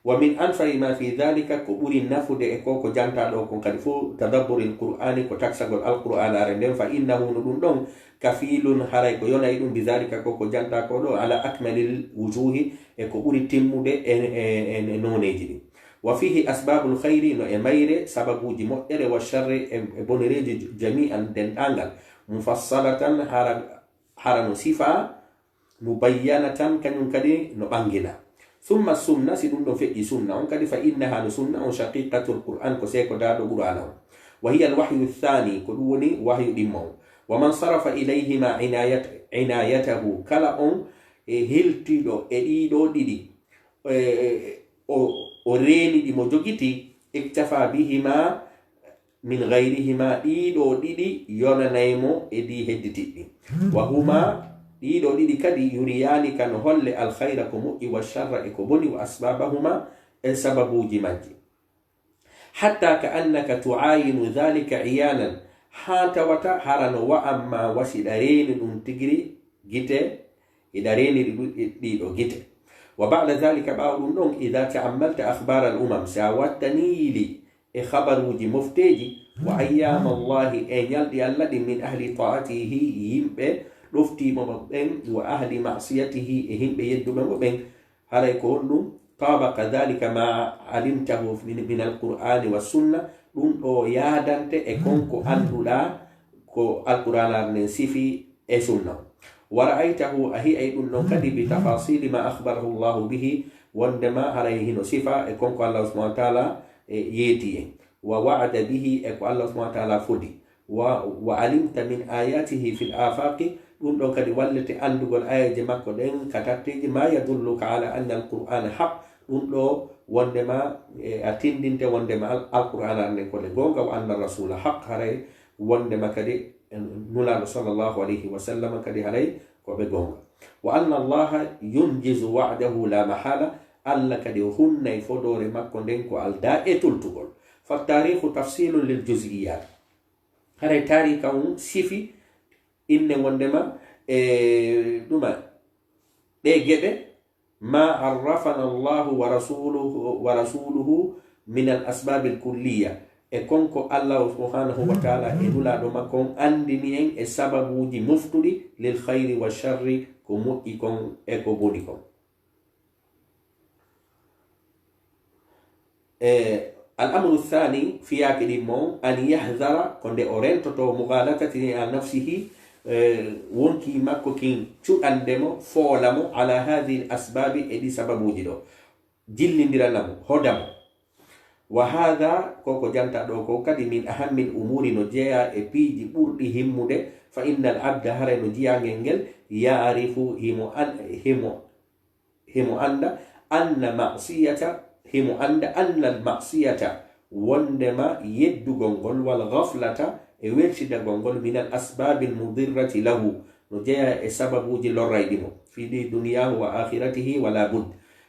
Wa min anfa'i ma fi dhalika, ko ɓuri nafude e ko, ko jantaa ɗo kon kadi fof, tadabburil Qur'ani, ko taksagol Alqur'aanaare nden, fa innahu, no ɗum ɗon, kafilun, haray ko yonay ɗum, bi dhalika, ko ko jantaa ko ɗo, ala akmalil wujuhi, e ko ɓuri timmude e, e, e, e nooneeji ɗin. Wa fihi asbabul khayri, no e mayre sababuuji moƴƴere, wa sharri, e, e bonereeji jami'an denɗaangal, mufassalatan, hara, hara no sifaa, mubayyanatan, kañum kadi no ɓanngina. Summa sunna, si ɗum ɗon feƴƴi sunna on kadi, fa innaha, no sunna on, shaqiqatul Qur'an, ko seekodaaɗo Qur'aana on. Wa hiya al wahyu thani, ko ɗum woni wahyu ɗimmo on. Wa man sarafa ilayhima inayat-, inayatahu, kala on e hiltiiɗo e ɗii ɗoo ɗiɗi, e, e, o, o reeni ɗi mo jogiti, iktafa bihima min gayrihima, ɗiɗo ɗiɗi yonanay mo e ɗi hedditiɗɗi. Wa huma, ɗiɗo ɗiɗi kadi, yuriyani ka no holle alkhayra ko moƴƴi, wa sharra e ko boni, wa asbabahuma e sababuji majji. Hatta ka annaka tuayinu dhalika iyanan, ha tawata harano wa amma wasi ɗa reeni ɗum tigiri gite, iɗa reeni ɗi ɗu-, ɗiɗo gite. Wa ba'da dhalika, ɓaawo ɗum ɗon, idha ta'ammalta akhbar al umam, si a wattani yili e khabaruji mofteji, wa ayyama Allahi, e ñalɗi Allah ɗin, min ahli ta'atihi, yimɓe ɗoftiimo mo ɓen, wa ahli ma'siyatihi, e yimɓe yedduɓe mo ɓen, haray ko honɗum? Tabaqa dhalika ma alimtahu min, min alqur'ani wa sunna, ɗum ɗo yaadante e kon ko annduɗa ko alqur'anaare nden sifi e sunna. Wa ra'aytahu, a hi'ay ɗum ɗon kadi, bi tafasili ma akhbarahu Allahu bihi, wondema haray hino sifa e kon ko Allah subhanahu wa ta'ala, e, yeeti en. Wa wa'ada bihi, e ko Allah subhanahu wa ta'ala fodi. Wa, wa alimta min ayatihi fil afaqi, ɗum ɗon kadi wallete anndugol ayaje makko ɗen ka tatteji, ma yadulluka ala anna alqur'ana haq, ɗum ɗo wondema, e, a tindinte wondema al-, alqur'ana nden ko nde goonga, wa anna rasula haq, haray wondema kadi, e, Nulaaɗo sallallahu alayhi wa sallam kadi haray ko ɓe goonga. Wa anna Allaha yunjizu wa'dahu la mahala, Allah kadi o hunnay fodoore makko nden ko aldaa e tultugol. Fa tarikhu tafsilun lil juz'iyat. Haray taarika on sifi inne wondema e ɗuma ɗe geɗe, ma arrafana Allahu wa rasuluhu, wa rasuluhu min al asbabil kulliya, e kon ko Allah subhanahu wa ta'ala e Nulaaɗo makko on anndini en e sababuuji moftuɗi, lil khayri wa sharri, ko moƴƴi kon e ko boni kon. E, al amru thani, fiyaake ɗin mo, an yahdara, ko nde o rentoto, mughalatati nafsihi, e, wonkii makko kin cuɗande mo, foola mo, ala hadhihi al asbabi, e ɗi sababuuji ɗo, jillindirana mo, hoda mo. Wa hadha, ko ko janta ɗo ko kadi, min ahammil umuri, no jeyaa e piiji ɓurɗi himmude, fa innal abda, haray no jiyaangel ngel, yaarifu, himo an-, himo himo annda, anna ma'siyata, himo annda, anna al ma'siyata, wondema yeddugol ngol, wal ghaflata, e welsidagol ngol, min al asbabil mudirrati lahu, no jeyaa e sababuuji lorrayɗi mo, fi di dunyahu wa akhiratihi, wala bud,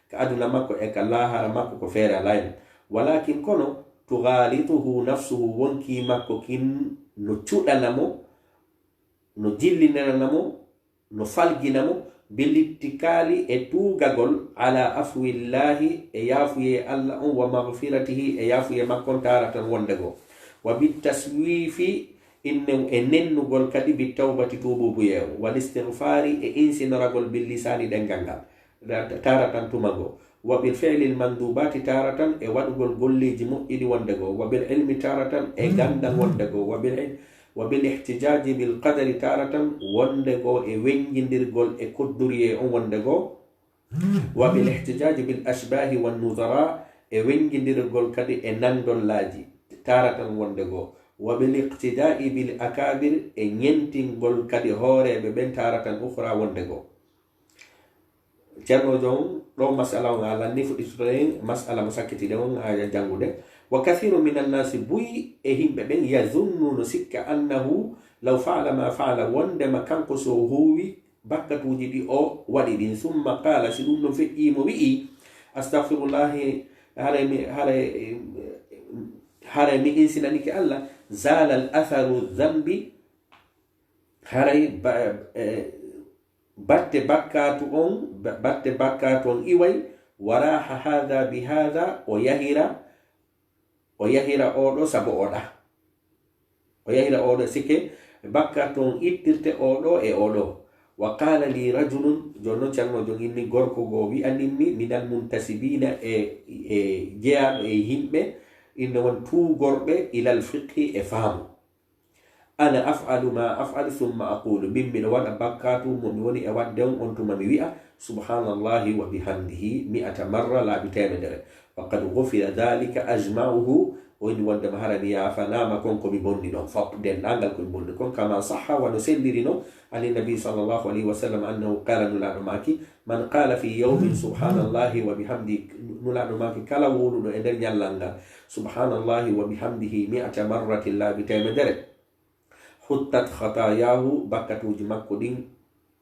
ka aduna makko e ka laahara makko ko feere alaa hen. Walakin kono, tughalituhu nafsuhu, wonkii makko kin no cuɗana mo, no jillindirana mo, no faljina mo, bil ittikaali, e tuugagol, ala afwillahi, e yaafuyee Allah on, wa maghfiratihi, e yaafuyee makko on, taaratan wonde goo, wa bit taswifi, inne, e nennugol kadi, bit tawbati, tuubuubuyee on, wal istighfari, e insinoragol, bil lisani, ɗemngal ngal, taaratan tuma goo, wa bil fi'lil mandubati taaratan, e waɗugol golleeji moƴƴiɗi wonde goo, wa bil ilmi taaratan, e ganndal wonde goo, wa bil, wa bil ihtijaji bil qadari taaratan, wonde goo e wennjindirgol e koddoriyee on wonde goo, wa bil ihtijaji bil ashbahi wan nuzara, e wennjindirgol kadi e nanndollaaji taaratan wonde goo, wa bil iqtida'i bil akabir, e ñentingol kadi hooreeɓe ɓen taaratan ukhra wonde goo. Ceerno Jon, ɗo masala on a lanni, fuɗɗitoto en masala mo sakkitiɗen on a janngude. Wa kathiru minan nasi, buy e yimɓe ɓen, yazunnu, no sikka, annahu law fa'ala ma fa'ala, wondema kanko so huuwi bakkatuuji ɗi o waɗi ɗin, summa qala, si ɗum ɗon feƴƴii mo wi'i, astaghfirullahi, haray mi, haray, haray mi insinanike Allah, zala al atharu dhanbi, haray ba-, e, batte bakkaatu on, ba-, batte bakkaatu on iway, wa raha hadha bi hadha, o yahira, o yahira oɗo sabu oɗa. O yahira oɗo sike, bakkaatu on ittirte oɗo e oɗo. Wa qala li rajulun, jooni non Ceerno Jon inni gorko goo wi'animmi, minal muntasibina, e, e jeyaaɗo e yimɓe, inne won tuugorɓe ilal fiqhi e faamu. Ana af'alu ma af'al thumma aqulu, min miɗo waɗa bakkaatu mo mi woni e waɗde on, on tuma mi wi'a, subhanallahi wa bihamdihi, mi'ata marra, laabi teemedere. Wa qad ghufira dhalika ajma'uhu, o inni wondema hara mi yaafanaama kon ko mi bonni ɗon fop, denndaangal ko mi bonni kon, kama sahha, wano selliri non, ani nabi sallallahu alayhi wa sallam, annahu qala, Nulaaɗo maaki, man qala fi yawmin subhanallahi wa bihamdihi, Nulaaɗo maaki kala wowluɗo e nder ñallal ngal, "Subhaanallahi wa bihamdihi mi'ata marratin", laabi teemedere, "huttat khataayahu", bakkatuuji makko ɗin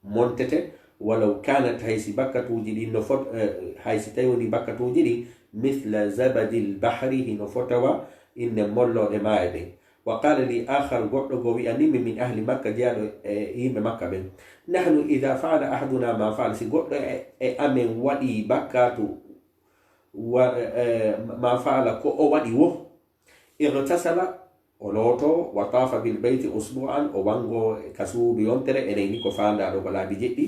montete, "walaw kanat", hay si bakkatuuji ɗin no fot-, eh, hay si tawi woni bakkatuuji ɗin, "mithla zabadil bahri", hino fota wa inne mollooɗe maayo ɗen. "Wa qala li akhar", goɗɗo goo wi'ani mi, "min ahli Makka", jeyaaɗo e yimɓe Makka ɓen, "Nahnu idha fa'ala ahaduna ma fa'ala", si goɗɗo e, e amen waɗi bakkatu, wa-, eh, ma fa'ala, ko o waɗi wo, "Ightasala", o looto, "wa tafa bil bayti usbu'an", o wango ka suudu yontere, enen ni ko faandaa ɗoo ko laabi jeɗɗi.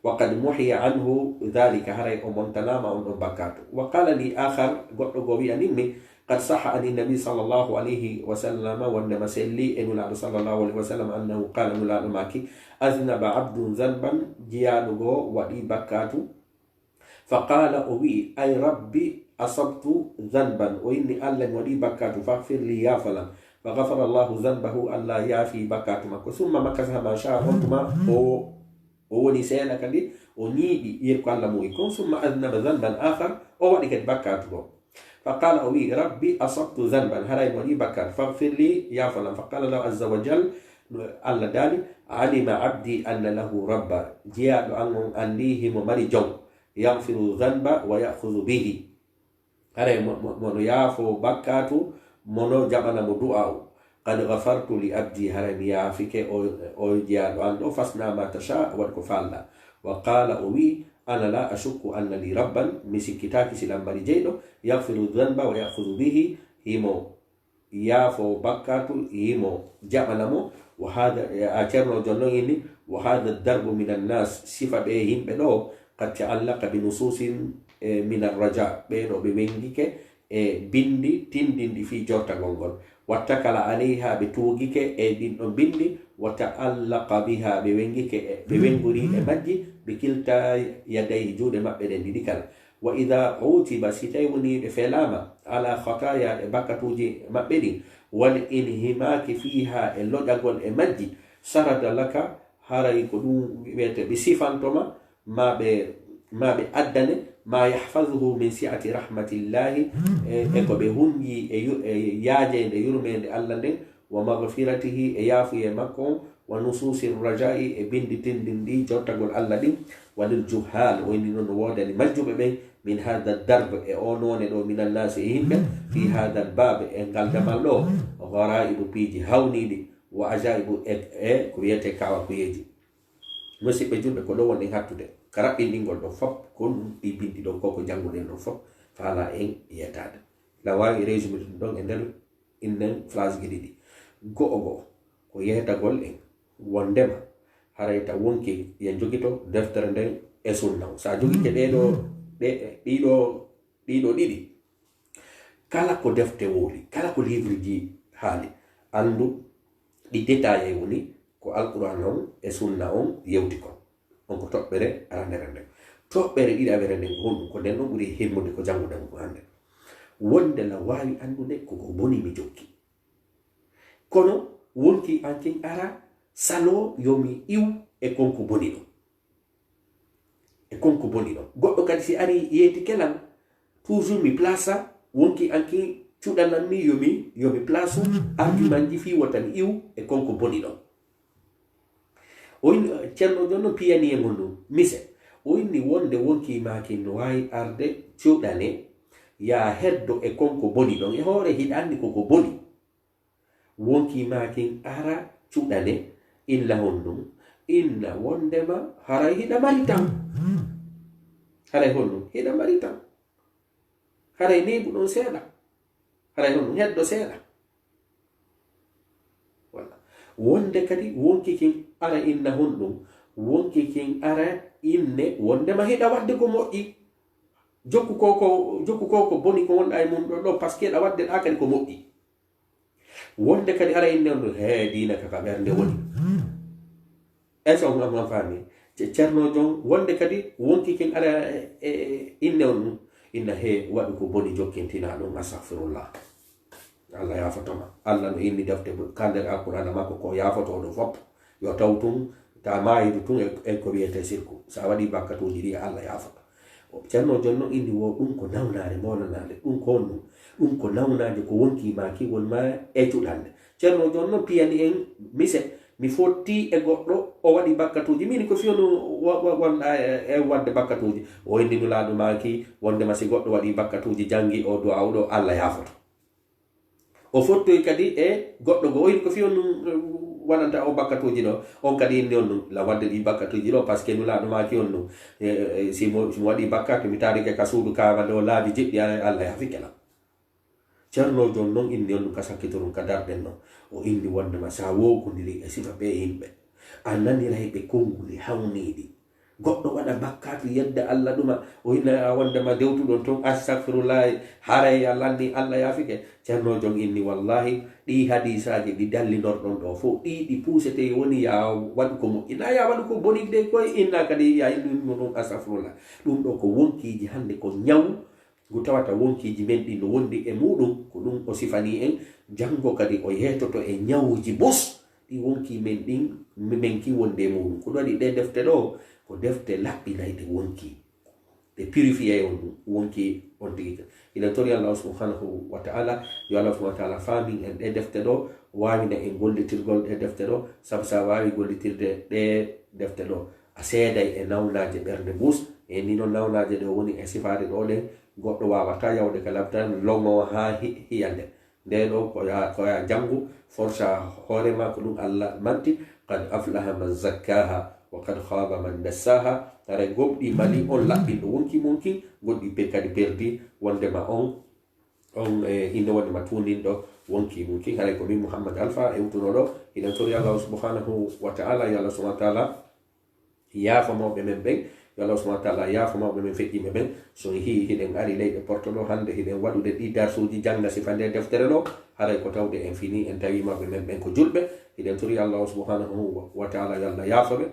"Wa qad muhiya anhu dhalika", haray o montanaama on ɗon bakkatu. "Wa qala li akhar", goɗɗo goo wi'ani mi, "Qad sahha ani nabi sallallahu alayhi wa sallam", wondema selli e Nulaaɗo sallallahu alayhi wa sallam, "annahu qala", Nulaaɗo maaki, "Aznaba abdun zanban", jiyaaɗo goo waɗi bakkatu. "Fa qala", o wi'i, "Ay Rabbi, asabtu zanban", o inni, "Alla, mi waɗi bakkatu, faghfir li, yaafolam." "Fa ghafara Allahu zanbahu", Alla yaafi bakkatu makko. "Summa makasa ma sha", on tuma o, o woni seeɗa kadi, o ñiiɓi yerko Alla mu'i kon. "Summa aznaba zanban akhar", o waɗi kadi bakkatu goo. "Fa qala", o wi'i, "Rabbi, asabtu zanban", haray mi waɗi bakkatu, "faghfir li", yaafolam. "Fa qala Allahu azza wa jal", Alla daali, "Alima abdi anna lahu rabba", jiyaaɗo an on anndi himo mari jom, "yaghfiru zanba wa ya'khudhu bihi", haray mo, mo, mo no yaafo bakkatu, mo no jaɓana mo du'a'u. "Qad ghafartu li abdi", haray mi yaafike o, o jiyaaɗo an ɗoo, "fasna ma tasha", waɗ ko faalɗaa. "Wa qala", o wi'i, "Ana la ashukku anna li rabban", mi sikkitaaki si lan mari jeyɗo, "yaghfiru zanba wa ya'khudhu bihi", himo yaafo bakkatu, himo jaɓana mo. "Wa hadha", a Ceerno Jonno inni, "wa hadha darbu minan nas", sifa ɓe yimɓe ɗoo, "qad ta'allaqa bi nususin, eh, minar raja", ɓee ɗoo ɓe wengike e bindi tindinɗi fii jortagol ngol. "Wattakala alayha", ɓe tuugike e ɗin ɗon bindi. "Wa ta'allaqa biha", ɓe wengike e, ɓe wengori e majji, "bi kilta yadayhi", juuɗe maɓɓe ɗen ɗiɗi kala. "Wa idha utiba", si tawi woni ɓe felaama, "ala khataya", e bakkatuuji maɓɓe ɗin, "wal inhimaki fiha", e loƴagol e majji, "sarada laka", haray ko ɗum wi'ete ɓe sifantoma, ma ɓe, ma ɓe addane, "ma yahfazuhu min si'ati rahmatillahi", e, e ko ɓe hunji e yu-, e yaajeende yurmeende Alla nden, "wa maghfiratihi", e yaafuyee makko on, "wa nususi raja'i", e bindi tindinɗi jottagol Alla ɗin, "wa lil juhal", o inni noon no woodani majjuɓe ɓen, "min hadha darb", e o noone ɗoo, "minan nasi", e yimɓe, "fi hadha al bab", e ngal damal ɗoo, "ghara'ibu", piiji hawniiɗi, "wa ajaibu", e, e ko wiyetee kaawakuyeeji. Musidɓe julɓe, ko ɗoo wonɗen hattude ka raɓɓinɗingol ɗoo fop, ko ɗum ɗi bindi ɗoo, ko ko jannguɗen ɗoo fop, faalaa en yeetaade. Na waawi résumé ɗum ɗon e nder innen phrase ji ɗiɗi. Go'o go'o, ko yeetagol en wonndema haray ta wonki ya njogito deftere nden e sunna on. So a jogike ɗee ɗoo, ɗe, ɗii ɗoo, ɗii ɗoo ɗiɗi, kala ko defte wowli, kala ko livre ji haali, anndu ɗi détaillé woni ko Alqur'aana on e sunna on yewti kon. On ko toɓɓere aranere nden. Toɓɓere ɗiɗaɓere nden ko honɗum? Ko nden ɗon ɓuri himmude ko jannguɗen ko hannde. Wonde la waawi anndude ko ko boni mi jokki. Kono wonki an kin ara saloo yo mi iw e kon ko boni ɗon. E kon ko boni ɗon. Goɗɗo kadi si ari yeetike lan, toujours mi plasa, wonki an kin cuɗanan mi yo mi, yo mi plasu argument ji fii wota mi iw e kon ko boni ɗon. O inni, Ceerno Jonno piyani e ngon ɗum, mise. O inni wonde wonki maa kin no waawi arde cuɗane, yaa heddo e kon ko boni ɗon. E hoore hiɗa anndi ko ko boni. Wonki maa kin ara cuɗane, inna honɗum? Inna wondema haray hiɗa mari tan. Haray honɗum? Hiɗa mari tan. Haray neeɓu ɗon seeɗa. Haray honɗum? Heddo seeɗa. Walla. Wonde kadi wonki kin ara inna honɗum? Wonki kin ara inne wondema hiɗa waɗde ko moƴƴi. Jokku ko, ko, jokku ko, ko boni ko wonɗa e mum ɗo, ɗo, parce que hiɗa waɗde ɗa kadi ko moƴƴi. Wonde kadi ara inne on ɗum, he, diina ka, ka ɓernde woni. Est-ce que on, on, on faami? Ce-, Ceerno Jon, wonde kadi wonki kin ara e, e, inne on ɗum, inna he, waɗu ko boni jokkintina ɗum, astaghfirullah. Allah yaafoto ma. Allah no inni defte bu-, ka nder Alqur'aana makko ko yaafotooɗo fop. Yo taw tun, ta maayidu tun e, e ko wiyetee sirku. Sa waɗi bakkatuuji ɗi, Allah yaafoto. Ceerno Jon noon inni wo ɗum ko nawnaare moolanaare, ɗum ko honɗum? Ɗum ko nawnaaje ko wonkii maa ki won maa e cuɗalde. Ceerno Jon noon piyani en mise, mi fotti e goɗɗo, o waɗi bakkatuuji, min ko fiyanu wonɗa e waɗde bakkatuuji. O inni Nulaaɗo maa ki wondema si goɗɗo waɗi bakkatuuji, janngi o du'aawu ɗo, Allah yaafoto. O fottoyi kadi e goɗɗo goo, o inni ko fii on ɗum waɗanta o bakkatuuji ɗo. On kadi inni on ɗum la waɗde ɗi bakkatuuji ɗo, parce que Nulaaɗo maaki on ɗum, e, e, si mo, si mo waɗi bakkat, mi taarike ka suudu kaaba ɗo laabi jeɗɗi, a, Allah yaafike lan. Ceerno Jon noon inni on ɗum ka sakkitorum ka darɗen ɗo. O inni wondema sa wookondiri e sifa ɓee yimɓe, a naniray ɓe konnguli hawniiɗi. Goɗɗo waɗa bakkaatu yedda Allah ɗuma, o ina wondema dewtuɗon toon, astagfirullahi, haray a lanni Allah yaafike. Ceerno Jon inni, wallahi, ɗii hadiisaaji ɗi dallinorɗon ɗo fof, ɗii ɗi puusete woni ya waɗu ko moƴƴi. Na ya waɗu ko boni de koye, inna kadi ya inni mo ɗum astagfirullah. Ɗum ɗo ko wonkiiji hannde ko ñaw, ngu tawata wonkiiji men ɗi no wondi e muɗum, ko ɗum o sifani en. Janngo kadi o yeetoto e ñawuuji bus. Ɗi wonkii men ɗin, mi-, men ki wonde e muɗum. Ko ɗum waɗi ɗe defte ɗo, ko defte laɓɓinayɗe wonkii. Ɗe purifier on ɗum, wonkii on tigi ka. Hiɗen tori Allah subhanahu wa ta'ala, yo Allah subhanahu wa ta'ala faamin en ɗe defte ɗo, waawina en gollitirgol ɗe defte ɗo, sabu sa waawi gollitirde ɗe defte ɗo, a seeday e nawnaaje ɓernde bus. E ni noon nawnaaje ɗo woni e sifaade ɗo ɗen, goɗɗo waawata yawde ka labtal, loŋo haa hi-, hiyande. Nde ɗo ko ya, ko ya janngu, forsa hoore ma, ko ɗum Allah manti, "Qad aflaha man zakkaha, wa qad khaba man dassaha." Haray gomɗii mali on laɓɓinɗo wonkii mun kin, goɗɗi pe kadi perdi, wondema on, on, e, hinde wondema tuuninɗo wonkii mun kin. Haray ko min Muhammad Alfa e wutuno ɗo, hiɗen tori Allah subhanahu wa ta'ala, yo Allah subhanahu wa ta'ala yaafo mawɓe men ɓen, yo Allah subhanahu wa ta'ala yaafo mawɓe men feƴƴiiɓe ɓen. So en hii hiɗen ari leyɗe Porto ɗo hannde, hiɗen waɗude ɗi darsuuji jannga sifa nde deftere ɗo, haray ko tawde en fini, en tawi mawɓe men ɓen ko julɓe. Hiɗen tori Allah subhanahu wa ta'ala yo Allah yaafo ɓe,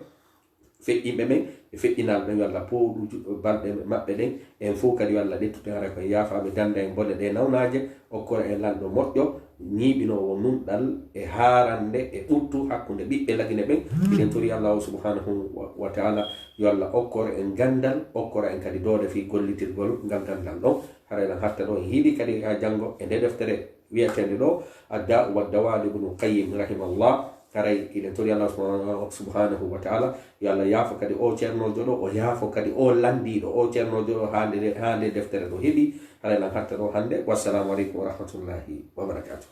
feƴƴiiɓe ɓen, e feƴƴinaaɓe ɓen, yo Allah pooɗu ju-, balɗe maɓɓe ɗen. En fof kadi yo Allah ƴettu en, haray ko en yaafaaɓe, danda en bone ɗe nawnaaje, okkora en lanɗo moƴƴo, ñiiɓinoowo nunɗal e haarannde e ɓuttu hakkunde ɓiɓɓe Lagine ɓen. Hiɗen tori Allahu subhanahu wa, wa ta'ala, yo Allah okkor en ganndal, okkora en kadi doole fii gollitirgol ngal ganndal ɗon. Haray lan hatta ɗo en hiiɗi kadi haa janngo e nde deftere wi'eteende ɗo, Addaa'u wa Dawaa, Ibnu Qayyim rahimahullah. Haray hiɗen tori Allah subhanahu, subhanahu wa ta'ala, yo Allah yaafo kadi o ceernoojo ɗo, o yaafo kadi o lanndiiɗo o ceernoojo ɗo haa nde, haa nde deftere ɗo heɓi. Haray lan hatta ɗo hannde. Wassalamu aleykum wa rahmatullahi wa barakatuh.